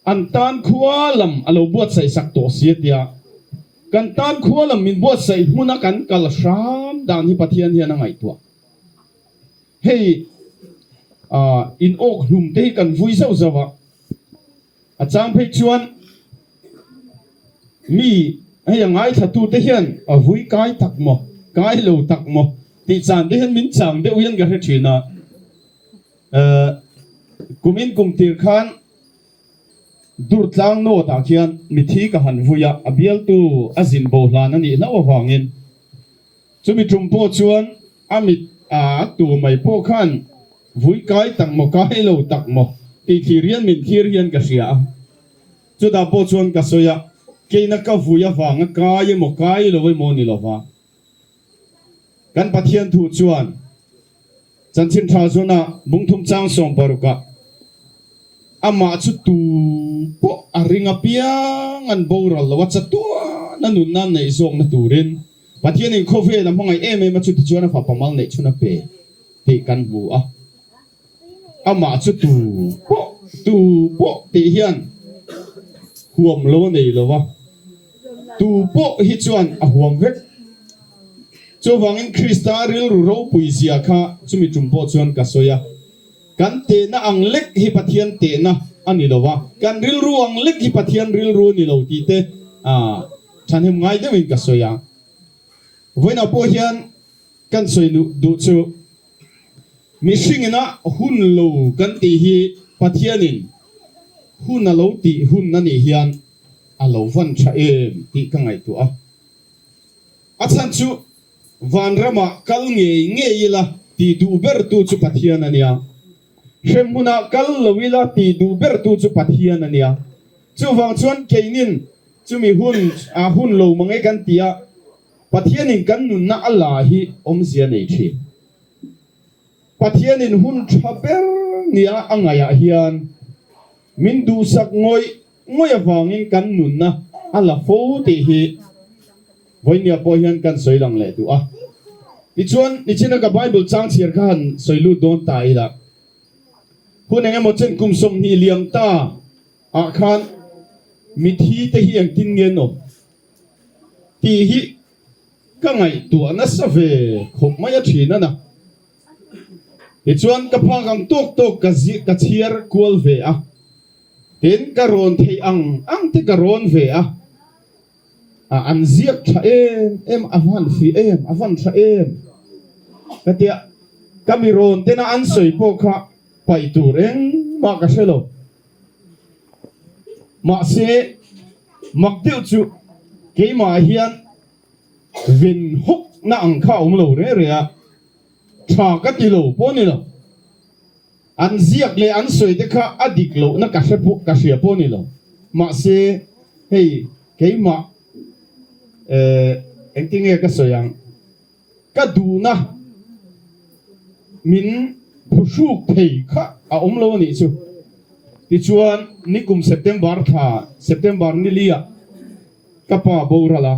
An tan khua lam a lo buatsaih sak tawh si a tia. Kan tan khua lam min buatsaih hmuna kan kal hram dan hi Pathian hian a ngaihtuah. Hei in awk hlum te hi kan vui zauh zauh a, a chang phei chuan mi hei a ngaithla tu te hian a vui kai tak maw, kai lo tak maw tih chan te hian min chang deuh hian ka hre thin a. Kumin kum tir khan Durtlang North ah khian mithi ka han vui a, a bialtu a zin bo hlan a nih hlauh avangin chumi tum pawh chuan a mit a tu mai pawh khan vui kai tak maw kai lo tak maw tih thlir hian min thlir hian ka hria a. Chutah pawh chuan ka sawi a, keina ka vui avanga kai emaw kai lo emaw ni lova. Kan Pathian thu chuan Chanchin Tha Zuna bungthum chang 60 ah amah chu tu pawh a ring apiang an boral lo a, chatuan a nunna neih zawkna turin Pathianin khawvel a hmangaih em em a, chutichuan a fapa mal neih chhun a pe tih kan hmu a. Amah chu tu pawh tu pawh tih hian huam lo a nei lo a, tu pawh hi chuan a huam vek. Chuvangin Krista rilru ropui zia kha chumi tum pawh chuan ka sawi a, kan tehna ang lek hi Pathian tehna a ni lo a, kan rilru ang lek hi Pathian rilru a ni lo tih te thahnem ngai deuhin ka sawi a. Vawiinah pawh hian kan sawi duh chu mihringina hun lo kan tih hi Pathianin hun a lo tih hun a nih hian a lo van tha em tih ka ngaihtuah a. A chhan chu vanramah kal ngei ngei ila tih duh bertu chu Pathian a nia. Hremhmunah kal lo ila tih duh bertu chu Pathian a nia. Chuvang chuan keinin chumi hun a hun lo mange kan ti a, Pathianin kan nunna a la hi awmzia nei thin. Pathianin hun tha ber nia a ngaihah hian min duhsak ngawih ngawih avangin kan nunna a la fo tih hi vawinia pawh hian kan sawi lang leh duh a. Tichuan, nichina ka Bible chang chhiar kha han sawi lut dawn ta ila, hun eng emaw chen kum 20 liam ta ah khan mithi te hi engtin nge an awm tih hi ka ngaihtuah nasa ve khawp mai a thin a na. Tichuan ka phak ang tawk tawk ka ka chhiar kual ve a, tin ka rawn theih ang ang te ka rawn ve a, a an ziak tha em em a van fih em a van tha em ka tia ka mi rawn tena an sawi pawh kha paih tur engmah ka hre lo. Mahse mak deuh chu keimah hian ven hawk na ang kha a awm lo reh reh a, tha ka ti lo pawh a ni lo. An ziak leh an sawi te kha a dik lohna ka hre pawh ka hria pawh a ni lo. Mahse hei keimah eh engtin nge ka sawi ang? Ka duhna min phuhruk thei kha a awm lo a nih chu. Tichuan, nikum September thla, September ni liah ka pa boral a,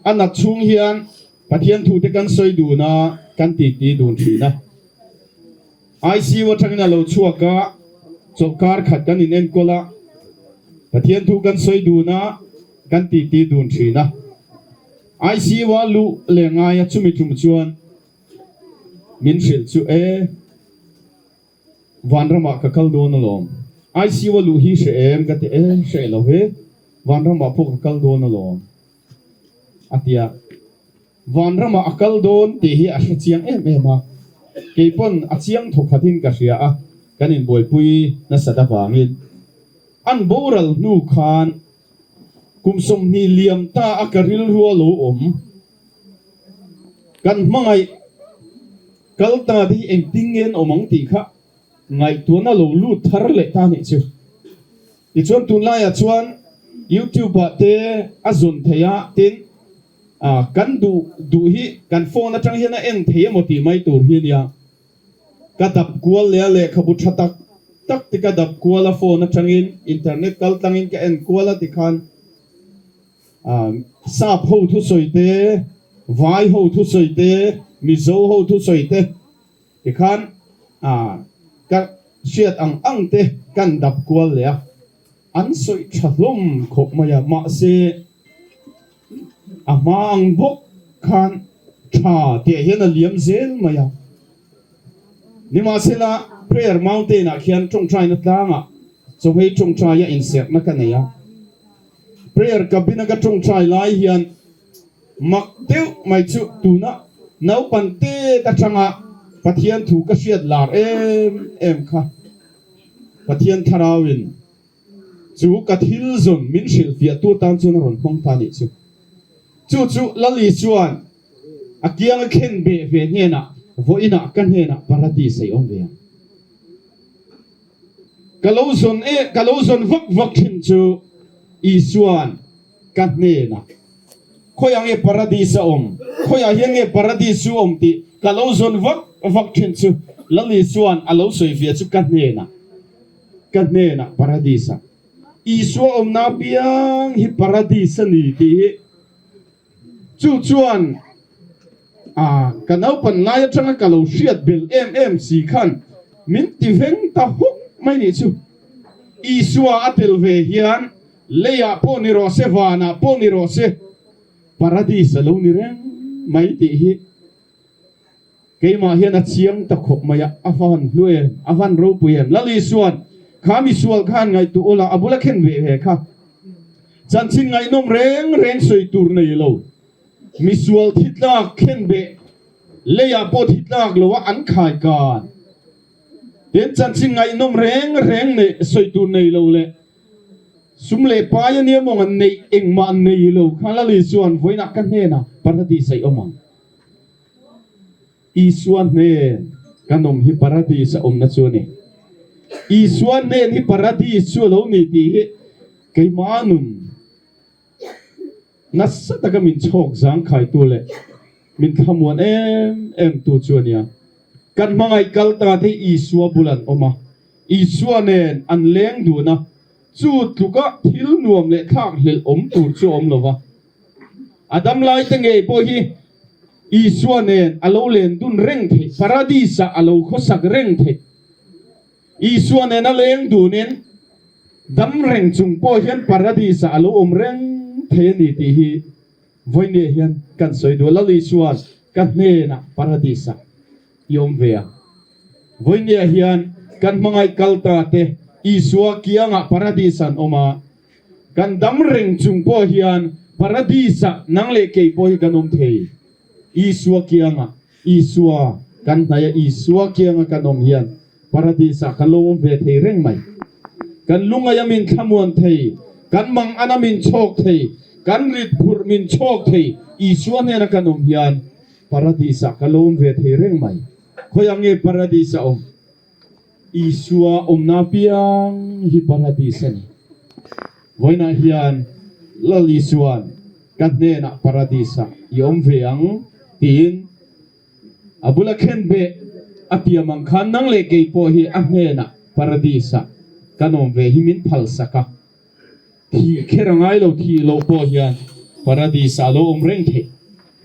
a nat chhung hian Pathian thute kan sawi dun a, kan titi dun thin a. ICU atangin a lo chhuak a, chawlhkar khat kan inenkawl a, Pathian thu kan sawi dun a, kan titi dun thin a. ICU a luh leh ngai a chumi tum chuan min hrilh chu e, Vanramah ka kal dawn alawm. ICU a luh hi hre em? Ka ti e, hre lo ve, Vanramah pawh ka kal dawn alawm a ti a. Vanramah a kal dawn tih hi a hre chiang em em a, kei pawn a chiang thawkhatin ka hria a, kan inbuaipui nasat avangin an boral hnu khan Kum 20 liam ta a ka rilru a lo awm. Kan hmangaih kal ta te hi engtin nge an awm ang tih kha ngaihtuahna lo lut thar leh ta nih chu. Tichuan tunlaiah chuan YouTube ah te a zawn thei a, tin kan duh duh hi kan phone atang hian a en thei emaw tih mai tur hi a nia. Ka dap kual leh a lehkhabu tha tak tak te ka dap kual a phone atangin internet kal tlangin ka en kual a tikhan sap ho thusawi te vai ho thusawi te mizo ho thusawi te tikhan ka hriat ang ang te kan dap kual leh a an sawi tha hlawm khawp mai a mahse A hma ang bawk khan tha tih hian a liam zel mai a. Nimahsela, Prayer Mountain ah khian tawngtaina tlangah chawhmei tawngtaia inserhna ka nei a. Prayer cabin a ka tawngtai lai hian mak deuh mai chu tuna naupang tet atanga Pathian thu ka hriat lar em em kha Pathian Thlarauin Chu ka thil zawn min hrilhfiahtu atan chuan a rawn hmang ta a nih chu. Chu chu Lali chuan a kianga khen beh ve hnenah, Vawiinah ka hnenah Paradis a i awm ve ang. Ka lo zawn e, ka lo zawn vak vak thin chu Isua'n ka hnenah, Khawiah nge Paradis a awm? Khawiah hian nge Paradis chu awm tih ka lo zawn vak vak thin chu Lal Isua'n a lo sawi fia chu ka hnenah, ka hnenah Paradis a Isua awmna apiang hi Paradis a ni tih hi Chu chuan a ka naupan lai atanga ka lo hriat bel em em si khan min ti veng ta huk mai nih chu. Isua a tel ve hian leiah pawh ni rawh se, vanah pawh ni rawh se, paradis a lo ni reng mai tih hi Keimah hian a chiang ta khawp mai a, a van hlu em, a van ropui em. Lal Isua'n kha misual khan ngaihtuah ula, a bula khen ve ve kha. Chanchin ngaihnawm reng reng sawi tur nei lo. Misual thi tlak khen beh, leiah pawh thi tlak lo a an khai kan. Tin, chanchin ngaihnawm reng reng nei sawi tur nei lo leh sum leh pai a nia mawng an neih engmah nei lo kha Lal Isua'n vawiinah ka hnenah paradis a i awm ang. Isua hnen kan awm hi paradis a awmna chu a ni. Isua hnen hi paradis chu a lo ni tih hi keimah nun nasa taka min chhawk zangkhaitu leh min thlamuan em em tu chu a nia. Kan hmangaih kal ta te hi Isua bul an awm a, Isua nen an leng dun a, chu tluka thil nuam leh thlakhlelh awm tur chu a awm lo va. A dam lai te ngei pawh hi Isua nen a lo len dun reng theih, Paradis ah a lo khawsak reng theih. Isua nen a leng dunin dam reng chung pawh hian Paradis ah a lo awm reng thei a ni tih hi vawinia hian kan sawi duh a. Lal Isua'n ka hnenah Paradis ah i awm ve a. Vawinia hian kan hmangaih kal ta te Isua kiangah Paradis an awm a. Kan dam reng chung pawh hian Paradis-ah nang leh kei pawh hi kan awm thei. Isua kiangah, Isua kan hnaih a, Isua kianga kan awm hian Paradis-ah kan lo awm ve thei reng mai. Kan lungaih a min thlamuan thei, kan mangan a min chhawk thei, kan rit phurh min chhawk thei, Isua hnena kan awm hian Paradis-ah kan lo awm ve thei reng mai. Khawiah nge Paradis a awm? Isua awmna piang hi paradis a ni. Vawiinah hian Lal Isua'n ka hnenah paradis-ah i awm ve ang tiin a bula khen beh a tiam ang khan nang leh kei pawh hi a hnenah paradis-ah kan awm ve hi min phalsak a. Thih kher a ngai lo, thih loh pawh hian paradis-ah a lo awm reng theih.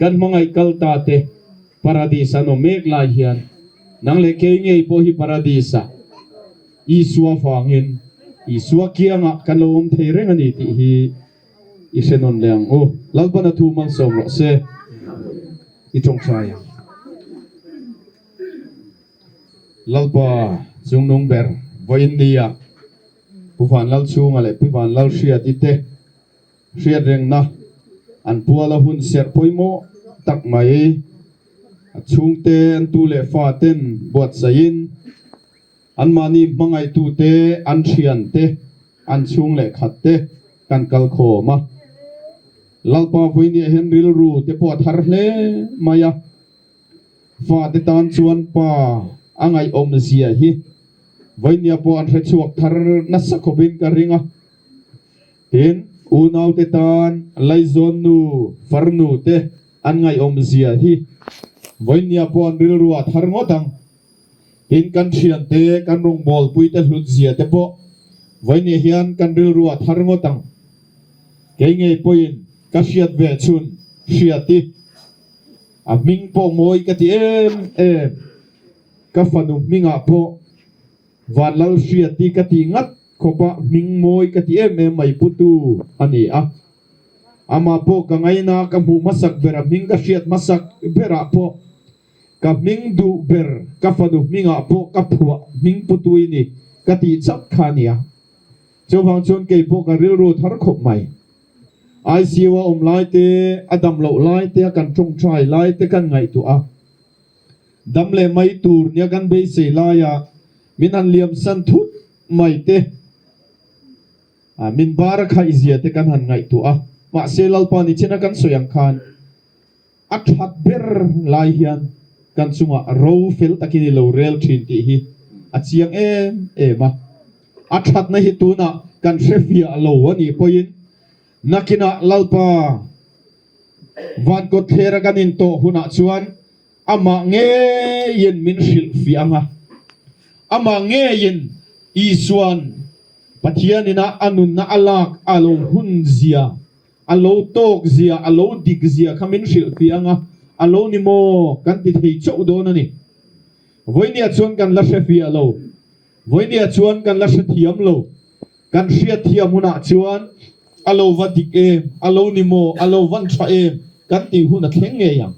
Kan hmangaih kal ta te Paradis an awm mek lai hian nang leh kei ngei pawh hi Paradis-ah Isua vangin Isua kiangah kan lo awm thei reng a ni tih hi i hre nawn leh ang u. Lalpana thu malsawm rawh se. I tawngtai ang. Lalpa chungnung ber vawiin nia Pu Vanlalchhunga leh Pi Vanlalhriati te Hriatrengna an puala hun serh pawimawh tak mai. A chhungte an tu leh fa ten buatsaihin anmahni hmangaihtute, an thiante, an chhung leh khatte kan kal khawm a. Lalpa Vawinia hian rilru te pawh a thar hle mai a. Fate tan chuan pa a ngaihawm zia hi Vawinia pawh an hrechhuak thar nasa khawpin ka ring a. Tin, unaute tan laizawn nu, farnu te an ngaihawm zia hi vawinia pawh an rilru a thar ngawt ang. Tin, kan thiante, kan rawngbawlpuite hlut zia te pawh vawinia hian kan rilru a thar ngawt ang. Kei ngei pawhin ka hriat ve chhun hriat i a hming pawh mawi ka ti em em. Ka fanu hmingah pawh Vanlalhriati ka ti ngat khawpa hming mawi ka ti em em mai putu a ni a. Amah pawh ka ngaina ka hmuh hmasak ber a hming ka hriat hmasak berah pawh ka hming duh ber ka fanu hmingah pawh ka phuah hming putu i ni ka tih chauh kha a ni a. Chuvang chuan kei pawh ka rilru thar khawp mai. ICU a awm lai te, a dam loh lai te, a kan tawngtai lai te kan ngaihtuah a. Dam leh mai tur nia kan beisei laia min han liam san thut mai te, min bar a khaih zia te kan han ngaihtuah a. Mahse Lalpa ni chena kan sawi ang khan a that ber lai hian kan chungah ro fel takin i lo rel thin tih hi a chiang em em a. A thatna hi tunah kan hre fiah lo a nih pawhin nakinah Lalpa van kawtthlera kan intawh hunah chuan amah ngeiin min hrilh fiah ang a. Amah ngeiin Isua'n Pathian ina a nunna a lak a lo hun zia, a lo tawk zia, a lo dik zia kha min hrilh fiah ang a, a lo ni maw kan ti thei chauh dawn a ni. Vawinia chuan kan la hre fiah lo. Vawinia chuan kan la hrethiam lo. Kan hriatthiam hunah chuan a lo va dik em, a lo ni maw, a lo van tha em kan tih hun a thleng ngei ang.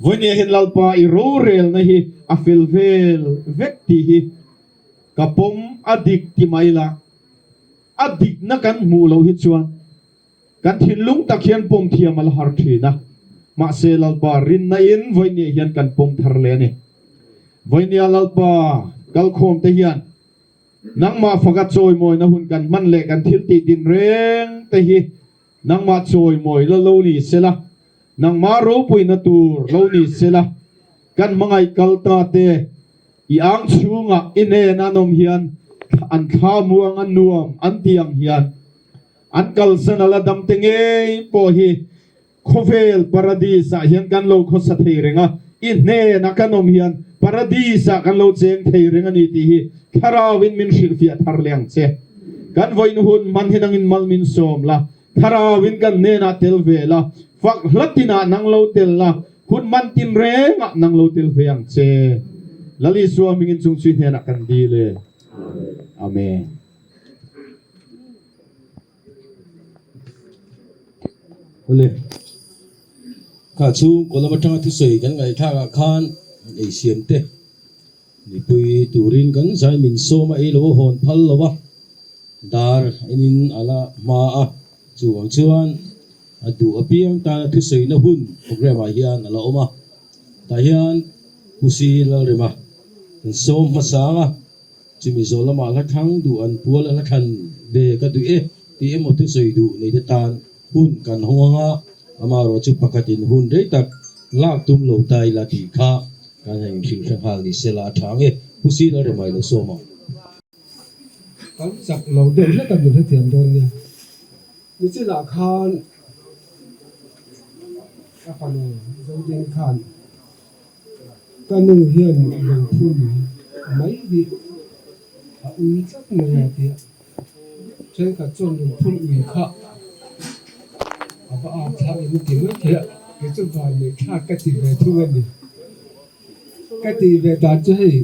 Vawinia hian Lalpa i rorelna hi a fel vel vek tih hi ka pawm a dik ti mai la, a dikna kan hmuh loh hi chuan kan thinlung tak hian pawm thiam a la har thin a, mahse Lalpa rinna in vawinia hian kan pawm thar leh a ni. Vawinia Lalpa kalkhawm te hian nangmah faka chawimawina hun kan hman leh kan thil tih din reng te hi Nangmah chawimawi la lo ni sela, nangmah ropuina tur lo ni sela, kan hmangaih kal ta te, i ang chhungah i hnena an awm hian an thla muang a nuam an ti ang hian an kalsan a la dam te ngei pawh hi khawvel paradis ah hian kan lo khawsa thei reng a, i hnena kan awm hian paradis ah kan lo cheng thei reng a ni tih hi thlarauin min hrilhfiah thar leh ang che. Kan vawiin hun hman hi nangin mal min sawm la, Thlarauin kan hnenah tel ve la, fak hla tinah nang lo tel la, hun man tin rengah nang lo tel ve ang che. Lal Isua hmingin chung chui hnenah kan dil e. Amen. Awle, kha chhungkaw lam atanga thusawi kan ngaihthlakah khan ei siam te. Mipui turin kan zai min sawm a ei lo a hawn phal lo a, dar enin a la hma a, chuvang chuan a duh apiang tana thusawina hun programme ah hian a la awm a, tah hian Pu Si Lalrema kan sawm hmasa ang a, chumi zawh lamah hla thlang duh an pual a hla thlan ve ka duh e tih emaw thusawi duh nei te tan hun kan hawng ang a, amaherawh chu pakhatin hun rei tak lak tum lo ta ila tih kha Kan han inhrilh hre nghal ni sela a tha ang e, Pu Sir a remai lo sawm ang. Kan chak lo deuh hlek a min hrethiam dawn nia. Nichinah khan ka fanu Zoding khan ka nu hian lungphun mai hi a ui tlat mai a tia. Thenkhat chuan lungphun ui kha a va ap thlak em ti mai thei a, kei chu van neih thlak ka ti ve thung a ni. Ka tih ve dan chu hei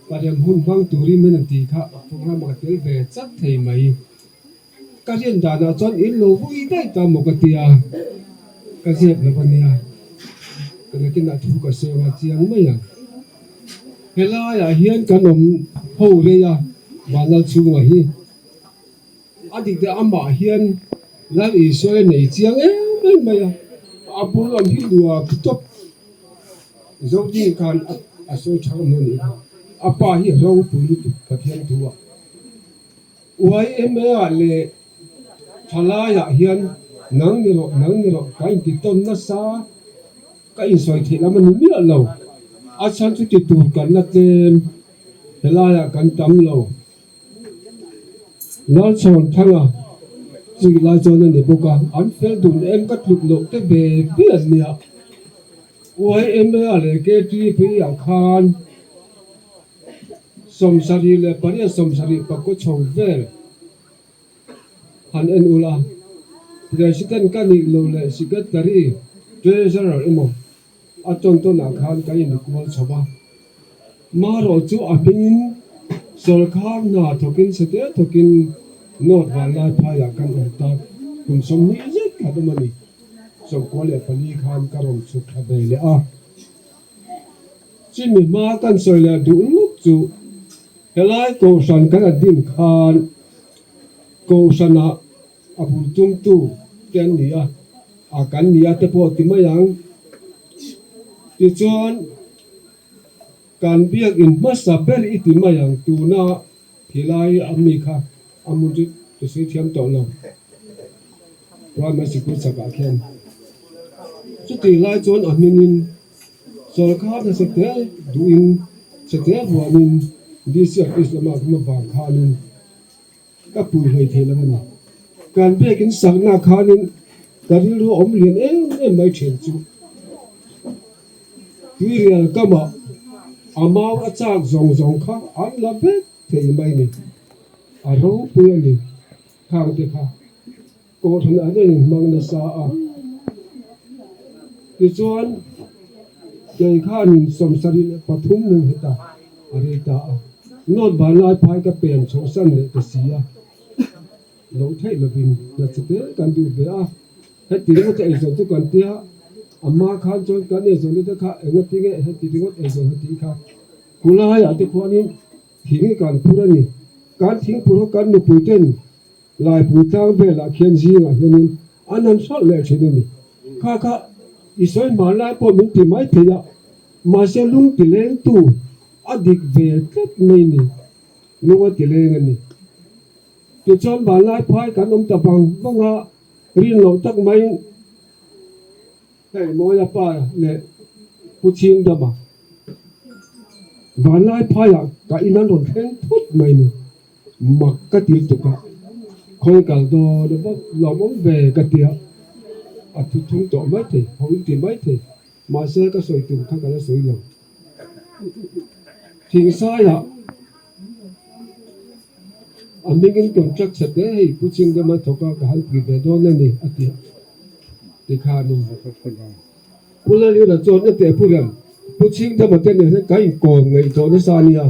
pariam hun hmang turin min rawn tih kha program ah ka tel ve chat thei mai. Ka rian danah chuan in lo vui daih ta maw ka tia, ka zep lo a nia, ka nakinah thu ka sawi anga chiang mai ang. Helaiah hian kan awm ho rei a, Vanlal chhungah hi a dik deuh amah hian Lal Isua a nei chiang em em mai a, a bul awm hi luah tawp Zodin khan a sawi tha ngam lo a nih kha, a pa hi a ropui lutuk Pathian thu ah. YMA ah leh thalaiah hian nang ni rawh, nang ni rawh ka inti tawn nasa, ka insawi theih lam a ni miah lo. A chhan chu ti tur kan la tlem, helaiah kan tam lo. Lalchhawn Thanga chik lai chuan a ni bawk a, an fel dun em ka tluk loh te ve ve an nia. YMA ah leh KTP ah khan. 78 74 chho vel han en ula, President ka nih loh leh Secretary, Treasurer emaw a tawn tawnah khan kan inkual chho va. Marawh chu a hmingin sawrkhar hna thawkin sete thawkin North Vanlaiphaiah kan awm ta kum 20 zet khat awm a ni. 94 khan ka rawn chhuk thla ve leh a. Chimi hma kan sawi leh duh luk chu helai Kohhran kan a din khan Kohhranah a bul tumtu te an ni a, a kan ni a te pawh ti mai ang. Tichuan kan biakin hmasa ber i ti mai ang tuna khilai a mi kha a hmun chu ka sawi thiam tawh lo. Primary sikul chakah khian chutih lai chuan a hmingin. Sawrkar hna sete duhin sete vuanin. DC office lama ka hma vang khanin ka pui hlei thei lo a ni. Kan biakin sakna khanin ka rilru a awm lian em em mai thin chu tuirial kamah a mau a chak zawng zawng kha an la vek thei mai ni. A ropui a ni khang te kha. Kohhran an rawn inhmang nasa a, tichuan kei khanin 73 min heta a rei ta a, note ban lai phai ka pen chhuahsan leh ta si a, lo theih lovin hna chute kan duh ve a, heti ringawt a eizawn chu kan tia, a hma khan chuan kan eizawn te kha engati nge heti ringawt eizawn heti kha khulaiah te khuanin thing hi kan phur a ni, kan thingphur kha kan nupui ten Laipui tlang velah khian zingah hianin an han hralh leh thin a ni. Kha kha i sawi hman lai pawh min ti mai thei a, mahse lung ti lengtu a dik ve tlat mai ni, lung a ti leng a ni. Tichuan vanlai phai kan awm ta vang vang a, rin loh tak maiin hei Mawia pa leh Pu Chhingdama vanlai phaiah ka in an rawn thleng thut mai ni. Mak ka ti tuk a, khawi kal dawn a vak lawmawm ve ka tia, a thu thung tawh mai thei, ho in ti mai thei, mahse ka sawi tum kha ka la sawi lo. Thingsaiah a hmingin contract chhe te hei Pu Chingdama thawk a ka han pui ve dawn a ni a ti a, tikhanin Pu Lalina chuan a teh Pu Rem, Pu Chingdama te nen hian ka inkawm ngaihtuah nasa a nia.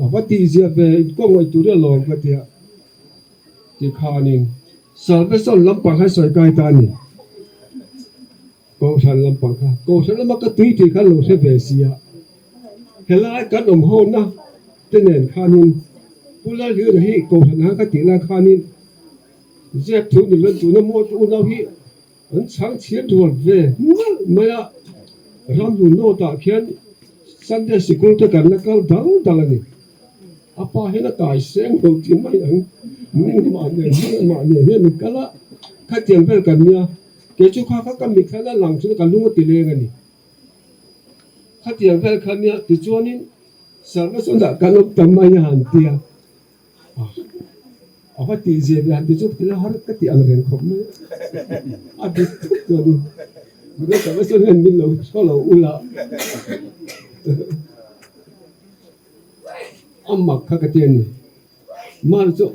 A va tihzia ve inkawm ngaih tur hi a lawm ka tia tikhanin Salvation lampang kha sawi kai ta a ni. Kohhran lampang kha Kohhran lama ka tui tih kha lo hre ve sia. Helai kan awm hona te nen khanin Pu Lalhira hi Kohhran ah ka tih lai khanin zep thu ni lo tuna maw chu unau hi An chhang chhiat rual ve nalh mai a, ramhlun nawt ah khian Sunday sikul te kan la kal dal dal a ni. A pa hian a kai seng lo tih mai ang, ningmah nen hmangmah nen hian min kal a, khatiang vel kan nia, kei chu kha kha ka mit khan a lang chu ka lung a ti leng a ni. Khatiang vel kha nia tichuanin Sarvasawna kan awm ta mai a han tia. A va tih zia ve han ti chu ti la har ka tih ang reng khawp mai a dik thut chu a ni. Mahse ka va sawn hian min lo hre lo ula a mak kha ka ti a ni. Mar chu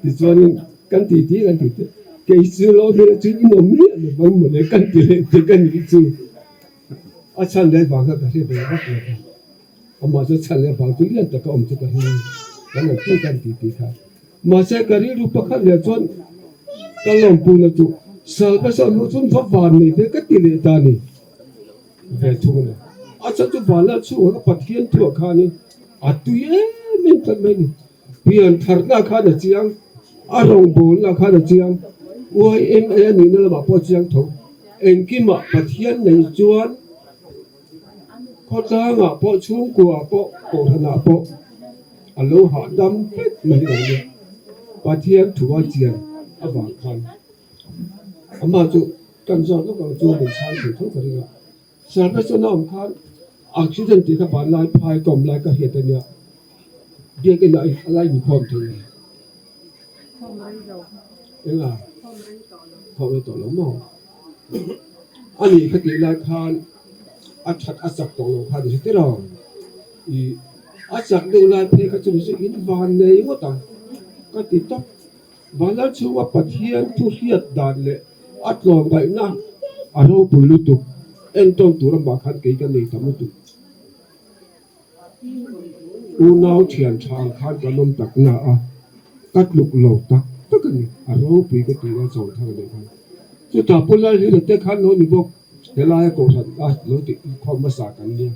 tichuanin kan ti ti kan ti ti kei chu lo hmel chu in awm miah lo vang mawle kan ti leh te ka nih chu a chhan leh vang kha ka hre ve vak lo va. Amah chu chhan leh vang chu lian taka awm chu ka hre kan lo ti kan ti ti kha. Mahse ka rilru pakhat leh chuan ka lawmpuina chu Salvation hnu chun va van nei ve ka ti leh ta ni ve thung a ni. A chhan chu van lal chhungah ka Pathian thuah khanin a tui em em tlat mai a ni. Pian tharna khan a chiang, a rawngbawlna khan a chiang, YMA a nihna lamah pawh a chiang tho. Engkimah Pathian nei chuan Khawtlangah pawh chhungkuaah pawh kohhranah pawh a lo hahdam vek mai lo nia. Pathian thu a chian avang khan amah chu kan zawt lawk ang chu min chhang thei tho ka ring a. Service chuan a awm khan accident tih kha vanlai phai ka awm lai ka hriat a nia. Biakinn ah a la inkhawm thei lo. Enga? Khawm rei tawh lo maw? A nih kha tih lai khan a that a chak tawh lo kha ni hre tir aw. I a chak deuh lai phei kha chu ni chu in van nei ngawt ang ka ti tawp. Vanlal chhunga Pathian thu hriat dan leh a tlawmngaihna a ropui lutuk entawn tur amah khan kei ka nei tam lutuk. Unau thian tha ang khan kan awm tak na a, ka tluk lo tak tak a ni, a ropui ka tih a chho thar leh khan. Chutah Pu Lalhila te khan lo ni bawk, helaia kohhran a lo tih khawm hmasa kan nia.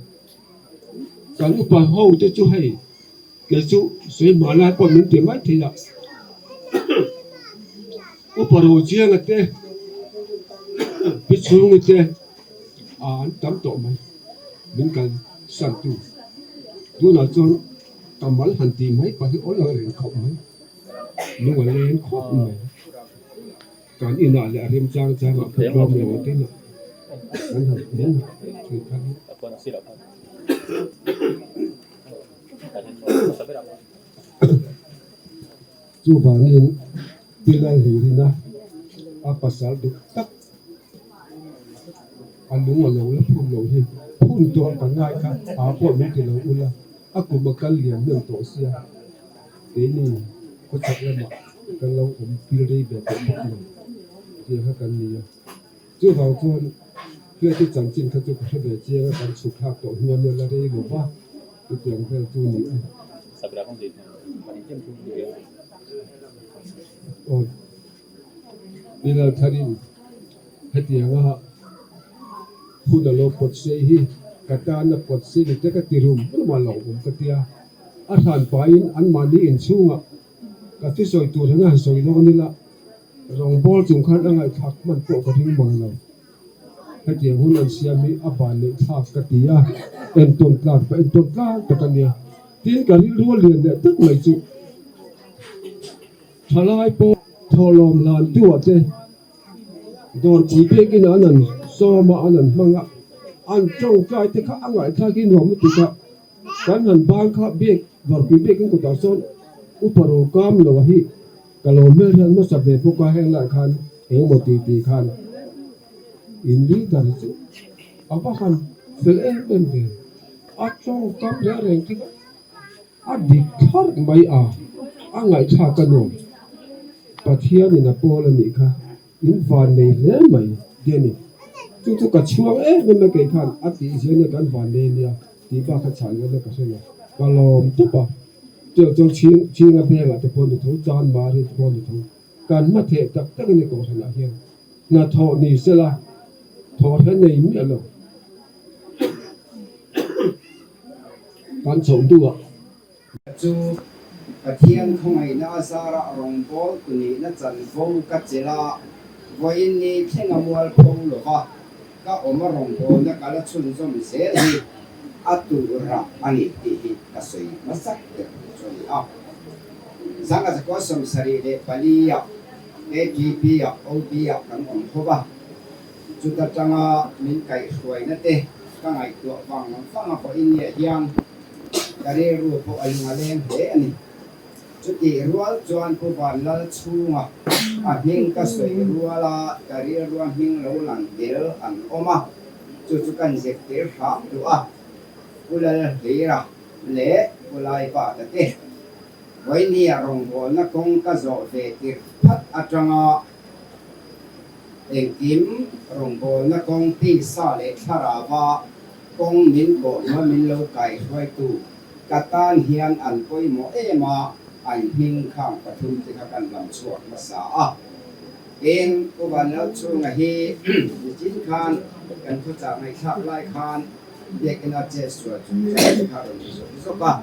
Kan upa ho te chu hei kei chu sawi hma lai pawh min ti mai thei a, upa Rochianga te, Pi Chhungi te an tam tawh mai. Min kal san tu tunah chuan ka mal han tih mai pah hi awl ang reng khawp mai, lung a leng khawp mai. Kan inah leh a remchang changah pawh tlawm lo ang te lah kan han min thin kha. Chuvangin Pi Lalhlirina a pasal duh tak a lung a lo la phun lo hi phun tuah ka ngai kha a pawh min ti lo ula a kum a kal liam hnem tawh sia keini khawchhak lamah kan lo awm pil rei ve tawh bawk lo tih kha kan ni a. Chuvang chuan hriati chanchin kha chu ka hre ve chiang a, kan chhuk thlak tawh hnu a nia la rei lo va, chutiang vel chu ni a. Aw Pi Laltharin hetianga hun a lo pawt sei hi ka tan a pawt sei ni te ka ti rum rum a lo awm ka tia, a hran pahin anmahni inchhungah ka thusawi tur hian a han sawi dawn ila. Rawngbawl chung khan a ngaihthlak hman pawh ka ring mang lo. Hetiang hun an siam hi a ban neih thlak ka ti a, entawn tlak pa entawn tlak tak a nia. Tin, ka rilru a lian leh tak mai chu thalai pawh thawhlawm hlan tu ah te dawrpui biakin an han sawm a, an han hmang a, an tawngtai te kha a ngaihthlak hi nuam lutuk a, kan han ban kha biak dawrpui biakin kutah sawn upa rokam lo hi Ka lo hmel hian hmasa ve bawk a, heng lai khan engemaw ti ti khan in leader chu a va han fel em em ve, a tawngkam reng reng te kha a dik thlarh mai a, a ngaihthlak a nuam, Pathianin a pawl a nih kha in van nei hle mai tih a ni, chu chu ka chhuang em em a kei khan a tih zia nia kan van nei ania tih bak kha chhan ngaihna ka hre lo, ka lawm tawp a. Tiang chuan chhing chhinga vengah te pawh ni tho, chan mari te pawh ni tho, kan hma theh tak tak a ni kohhranah hian hnathawh ni sela thawh hla nei miah lo kan chhoh hnuah. Chu Pathian khawngaihna a zarah rawngbâwl tu nihna chanvo ka chelh a, vawiin ni thleng a mualpho lo va, ka awm a rawngbâwlna ka la chhunzawm zel hi a tuh rah a ni tih hi ka sawi hmasak ber chu a ni a. Zanga zakua 74 ah ATP ah OB ah kan awm ho va, chuta tanga min kaihhruaina te ka ngaihtuah vang vang a pawhin nia hian ka rilru pawh a lung a leng hle a ni. Chutih rual chuan Pu Vanlal chhunga a hming ka sawi ruala ka rilrua hming lo lang tel an awm a, chu chu kan zirtir hram duh a, Pu Lalhlira leh Pu Laivata te Vawinia rawngbawlna kawng ka zawh ve tirh phat atanga engkim rawngbawlna kawng tisa leh thlarauva kawng min kawhhmuha min lo kaihruaitu Ka tan hian an pawimawh em a, an hming khang pathum te kha kan lam chhuak hmasa a. Tin, Pu Vanlalchhunga hi nichin khan kan khawchah ngaihthlak lai khan biakina chet sual chungchang te kha rawn ti zawk zawk a.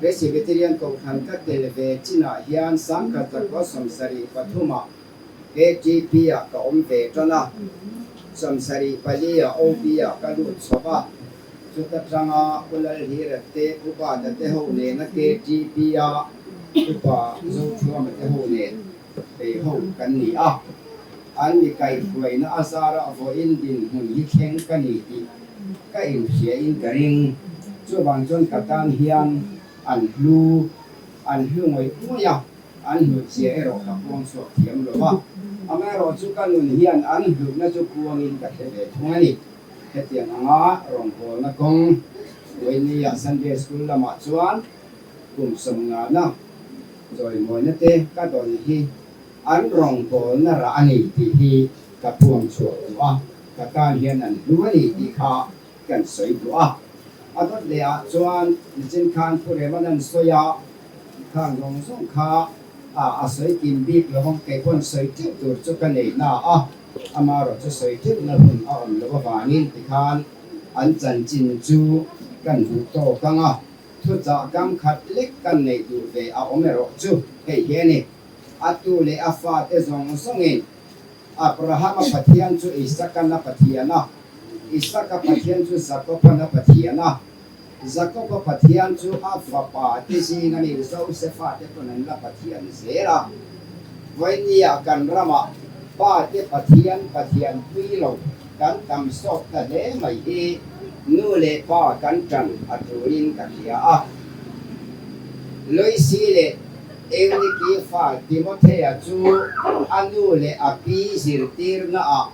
Presbyterian Kohhran ka tel ve chinah hian sangkhat zakua 73 ah KTP ah ka awm ve tan a, 74 ah OB ah ka lut chho a, chuta tanga Pu Lalhira te, Pu Bata te ho nena KTP a Upa Zothuama te ho nen bei ho kan ni a, an mi kaihhruaina a zarah vawiin dinhmun hi thleng ka ni tih ka inhriain ka ring. Chuvang chuan ka tan hian an hlu an hlu ngawih ngawih a. An hlut zia erawh ka puang chhuak thiam lo va, amaherawh chu ka nun hian an hlutna chu puangin ka hre ve thung a ni. Hetiang anga rawngbawlna kawng Vawinia Sunday School lamah chuan kum sawmngana chawimawina te ka dawn hi an rawngbawlna rah a ni tih hi ka puang chhuak duh a, ka tan hian an hlu a ni tih kha kan sawi duh a. A dawt leh ah chuan nichin khan Pu Reman an sawi a, Khang zawng zawng kha a sawi kim bik lo ang, kei pawn sawi teuh tur chu ka nei na a, amaherawh chu sawi teuhna hun a awm loh avangin tikhan an chanchin chu kan hmuh tawk ang a, thuchah kam khat lek kan neih duh ve a awm erawh chu hei hi a ni. A tu leh a fate zawng zawngin Abrahama Pathian chu Isakana Pathian a, Isaka Pathian chu Jakobana Pathian a, Jakoba Pathian chu a fapa te zing a ni, Josefa te pawn an la Pathian zel a. Vawinia kan ramah pa te Pathian Pathian pui lo kan tam sawt ta hle mai hi. Nu leh pa kan ṭan a ṭulin ka hria a. Loisi leh Euniki fa Timothea chu a nu leh a pi zirtirnaah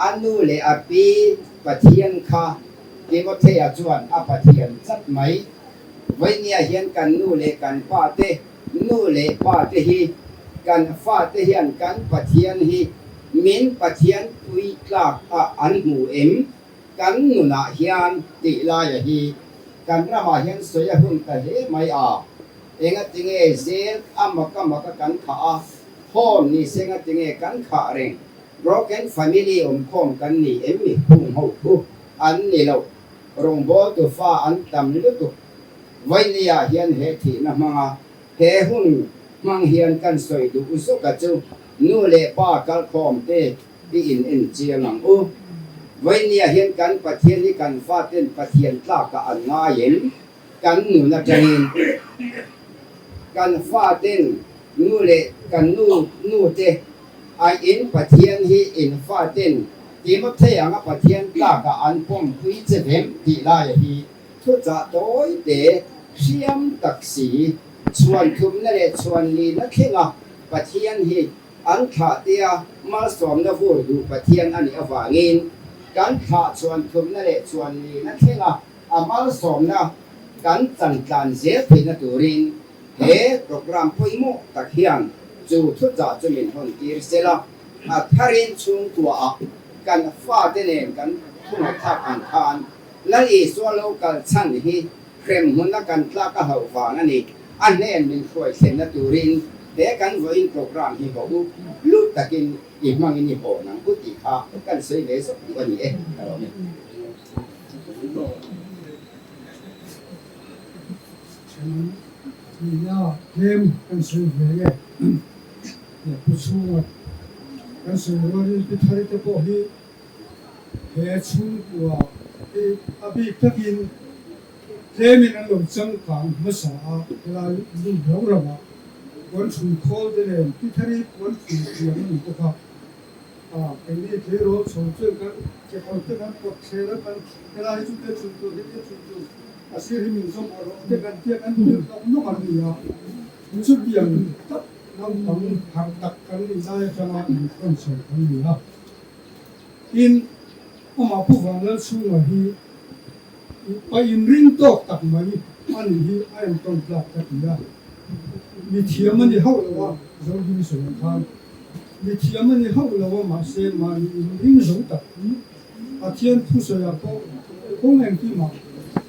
a nu leh a pi Pathian kha Timothea chuan a Pathian tlat mai. Vawinia hian kan nu leh kan pa te, nu leh pa te hi kan fate hian kan Pathian hi min Pathian pui tlak a an hmu em? Kan nunah hian tih laia hi kan ramah hian sawi a hun ta hle mai a, engatinge zel a maka maka kan khah a, home ni se engatinge kan khah reng, broken family awmkhawm kan ni em mi hung ho thu an ni lo, rawngbawltu fa an tam lutuk. Vawinia hian he thihna hmanga he hun hmang hian kan sawi duh zuka chu nu leh pa kalkhawm te i in en chiang ang u. Vawinia hian kan Pathian hi kan faten Pathian tlakah an ngai em? Kan nun atangin kan faten nu leh kan nu nu te aiin Pathian hi in faten Timothea anga Pathian tlakah an pawmpui che vem tih laia hi thuchah tawi te hriam tak si chhuan thumna leh chhuan lina thlenga Pathian hi An thlah tia malsawmna vur duh Pathian a nih avangin kan thlah chhuan thumna leh chhuan lina thlenga a malsawmna kan chan tlan zel theihna turin he programme pawimawh tak hian chu thuchah chu min hawn tir sel a, a tharin chhungkuaah kan fate nen kan thungaihthlak ang khan Lal Isua lo kal chhan hi hrem hmuna kan tlak a hlauh vang a ni. A hnen min hruai thlenna turin he kan vawiin programme hi haw u lut takin i hmangin i haw nang u tih kha kan sawi ve zawk duh a ni e ka lo ni. Nihna tlem kan sawi ve nge pu chhunga kan sawi rualin pi thari te pawh hi he chhungkua hi a bik takin Tlemin an lo changkang hmasa a, helai lung ro ramah puan chhun khawl te nen Pithari puan chhun thiam a ni bawk a. A, keini tleirawl chho chuan kan chekawr te kan pawt thler a, kan helai hi chu te chhun tur, heti chhun tur, a sir hi min zawm awrh awrh te kan tia kan tir nawk nawk an ni a. Chutiang tak naupang harh tak kan nih lai atanga inkhawm chho kan ni a. Tin, amah Pu Vanlalchhunga hi A inring tawk tak mai a nih hi a entawn tlak ka ti a, mi thiam a ni hauh lo a, Zoding sawi ang khan mi thiam a ni hauh lo a, mahse mahni inring zo tak hi Pathian thusawiah pawh kawng engkimah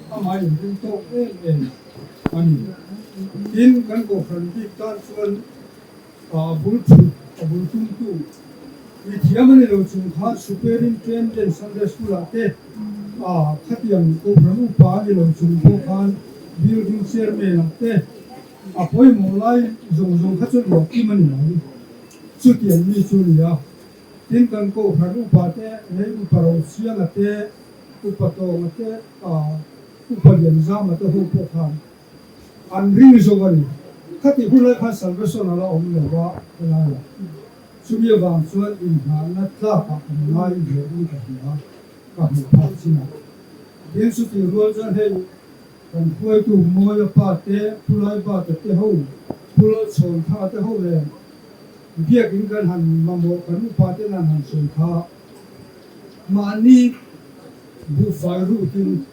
amah inring tawk em em a ni. Tin, kan Kohhran bik tan chuan a bul thut, a bul tumtu mi thiam a ni lo chung khan Superintendent Sunday School ah te a khatiang Kohhran upa a ni lo chung pawh khan Building Chairman ah te a pawimawh lai zawng zawng kha chu luah kim a ni mai. Chutiang mi chu a ni a. Tin kan Kohhran upa te hei Upa Rosianga te, Upa Tawnga te, Upa Lianzama te ho pawh khan An ring zo a ni. Khati hun lai khan Salvation a la awm lo va helaiah. Chumi avang chuan inhnahna tlakah kan ngai ve in ka hmu a, ka hmuh phak chinah. Tin chutih rual chuan hei kan hruaitu Mawia pa te, Phulai Bata te ho, Phulchhawn Tha te ho nen biakin kan han mamawh kan upa ten an han sawi kha mahni buhfai rutin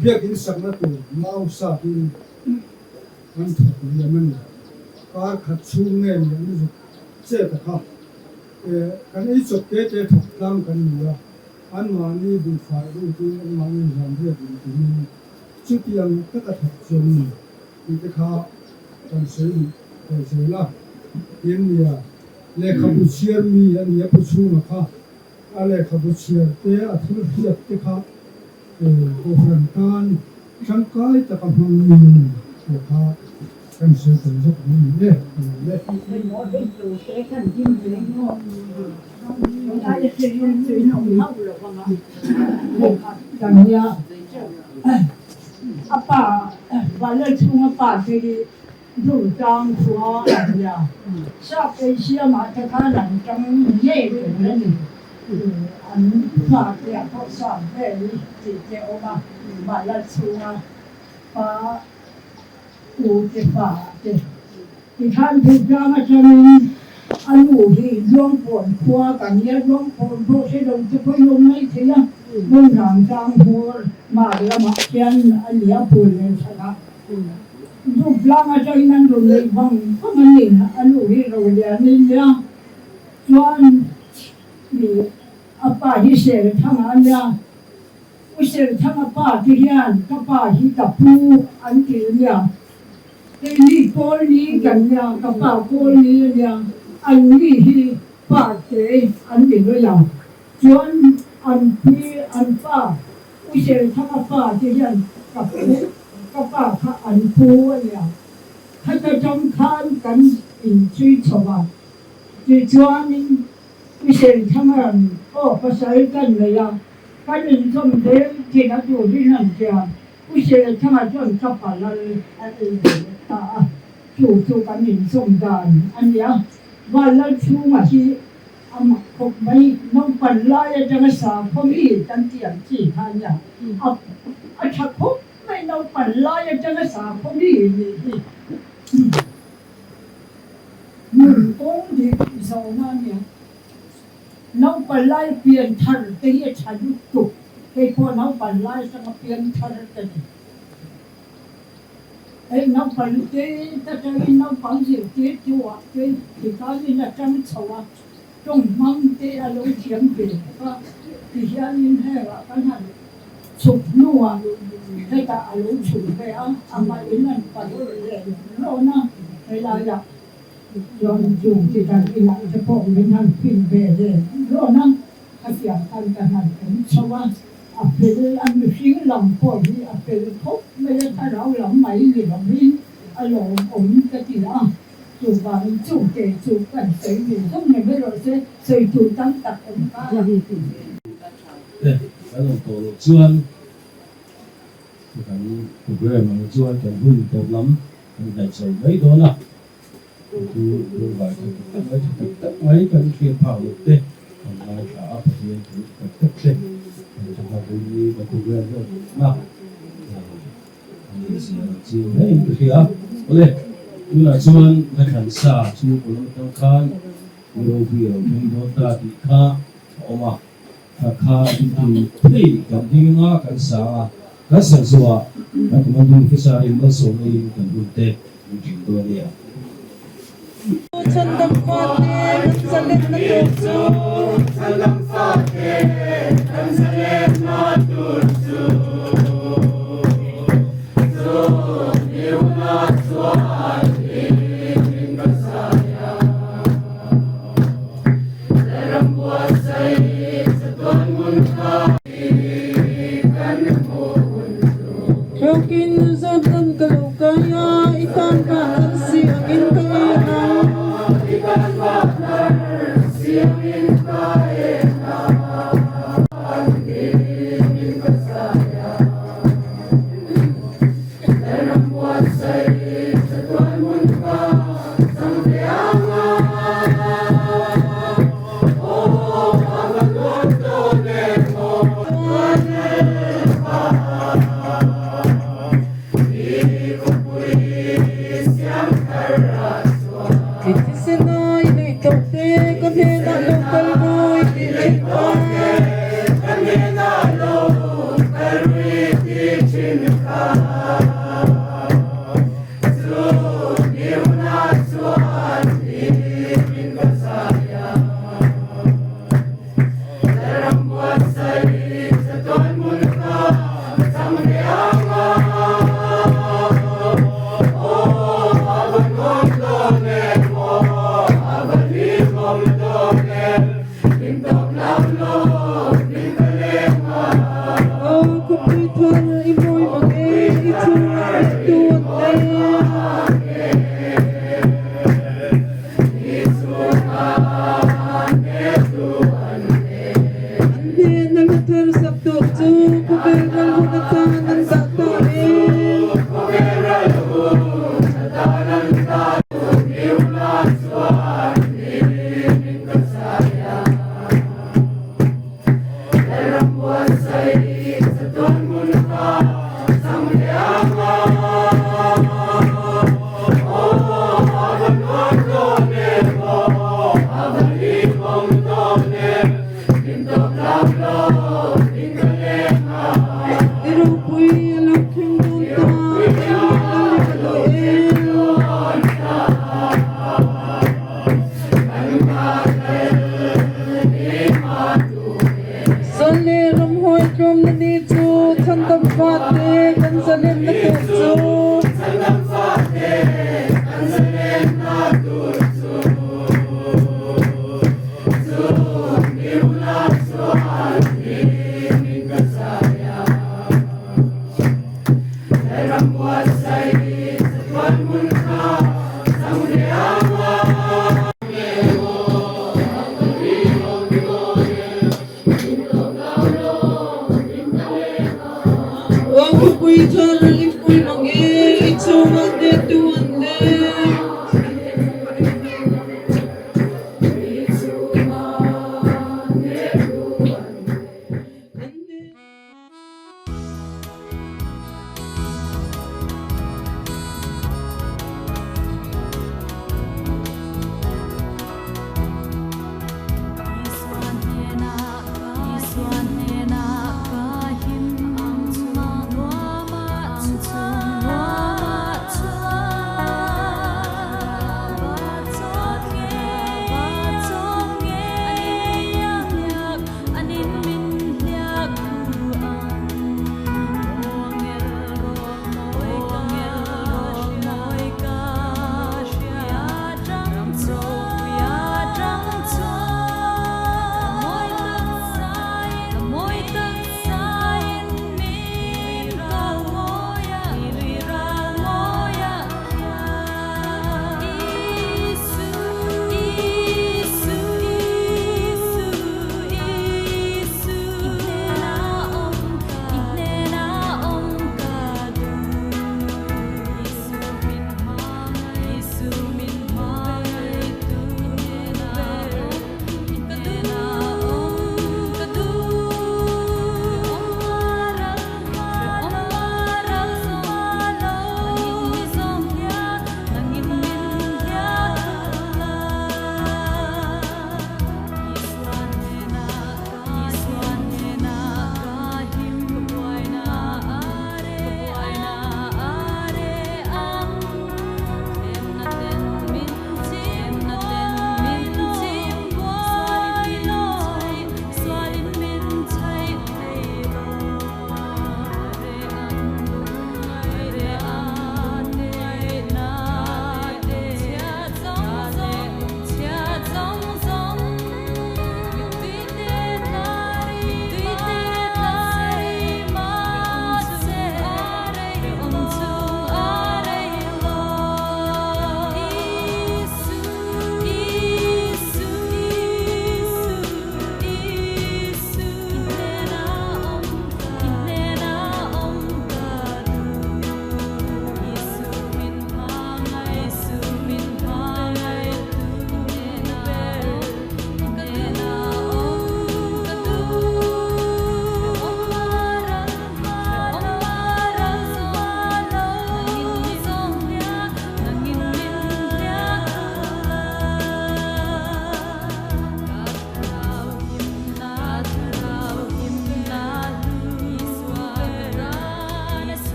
Biakinn sakna tur mau sakin an thawk liam a ni. Kar khat chhung nge ni an zuk chet a kha. Kan ei chawp te te thawk tlang kan ni a, anmahni buhfai rutin anmahni zanriat in tumin chutiang taka thawk chuan ni tih te kha kan sawi duh tawh zel a. Tin nia, lehkhabu chhiar mi a ni a pu chhunga kha a lehkhabu chhiar te a thil hriat te kha Kohhran tan tangkai taka hmang mi a ni tih kha kan sawi tel zawk ang a ni e ka lawm e. An fate ah pawh Sangveli tih te a awm a, Vanlalchhunga pa u te fa ah te. Tikhan Thingtlang atangin a nu hi Luangpawn khua kan nia, Luangpawn pawh hre lo te pawh i awm mai thei a, Hmunrang tlang hmur mar lamah khian a nia phul leh chhak a. Duplang atangin an rawn neih vang vang a ni, a nu hi Roliani nia. Chuan ih a pa hi Serthanga a nia, U Serthanga pa te hian ka pa hi ka pu an ti a nia, keini Kawlni kan nia, ka pa Kawlni a nia, an ni hi pa te an ni lawih a, chuan an pi an pa U Serthanga pa te hian ka pu ka pa kha an pu a nia, khata tang khan kan inchhui chho a. Tichuanin i Serthanga'n aw pasal kan nei a, kan inzawm zel thin a turin an ti a, U Serthanga chuan ka palal a ei ve leh ta a, chu chu kan inzawm dan a nia. Vanlalchhunga hi a mak khawp mai, naupan lai atanga sakhaw mi kan tih ang chi kha a nia, a tha khawp mai naupan lai atanga sakhaw mi nih hi. Nun kawng dik zawhna a nia. Naupang lai pian thar te hi a tha lutuk. Hei pawh naupang lai atanga pian thar ka ni. Hei naupang te ta tangin naupang zirtir tu ah te tikhanin a tang chho a, tawng hmang te a lo thiam ve bawk a, tihianin hengah kan han chhuk hnuah hetah a lo chhuk ve a, amah in an palh leh rawn a, helaiah chuan chung chi dan inah te pawh min han fin ve leh rawn a, khatiang khan ka han awm chho a, a fel a mihring lam pawh hi a fel khawp mai a, thlarau lam mai ni lovin a lawmawm ka ti a, chuvangin chungte chu kan sawi ve zawng ni mai rawh se, sawi tur tam tak awm kha a. Te kan awm tawh loh chuan kan program ang chuan kan hun tawp lam kan hnaih chho mai dawn a, chu chu rawngbai tha tak tak mai tha tak tak mai kan hriat phak loh te kan ngaithla a, Pathian thu tha tak tak te kan tha nghak ring ni kan program hlawm na a nih zia ang chiang hle in ka hria. Awle, tunah chuan ka thlan sa chu kawlawm atang khan mi ropui a lo thleng dawn ta tih kha a awm a. Kha kha inpui phei kan ding a, kan sang a, kan sak zawhah kan commanding officer in malsawmna in kan hun te min hrilh dawn nia. Chhandam fate kan zalenna tur chu. Chhandam fate kan zalenna tur chu. Chu ni hunah chuan hlim ka zai a. Hlawkin Jordan ka lo kai a, i tan vang a.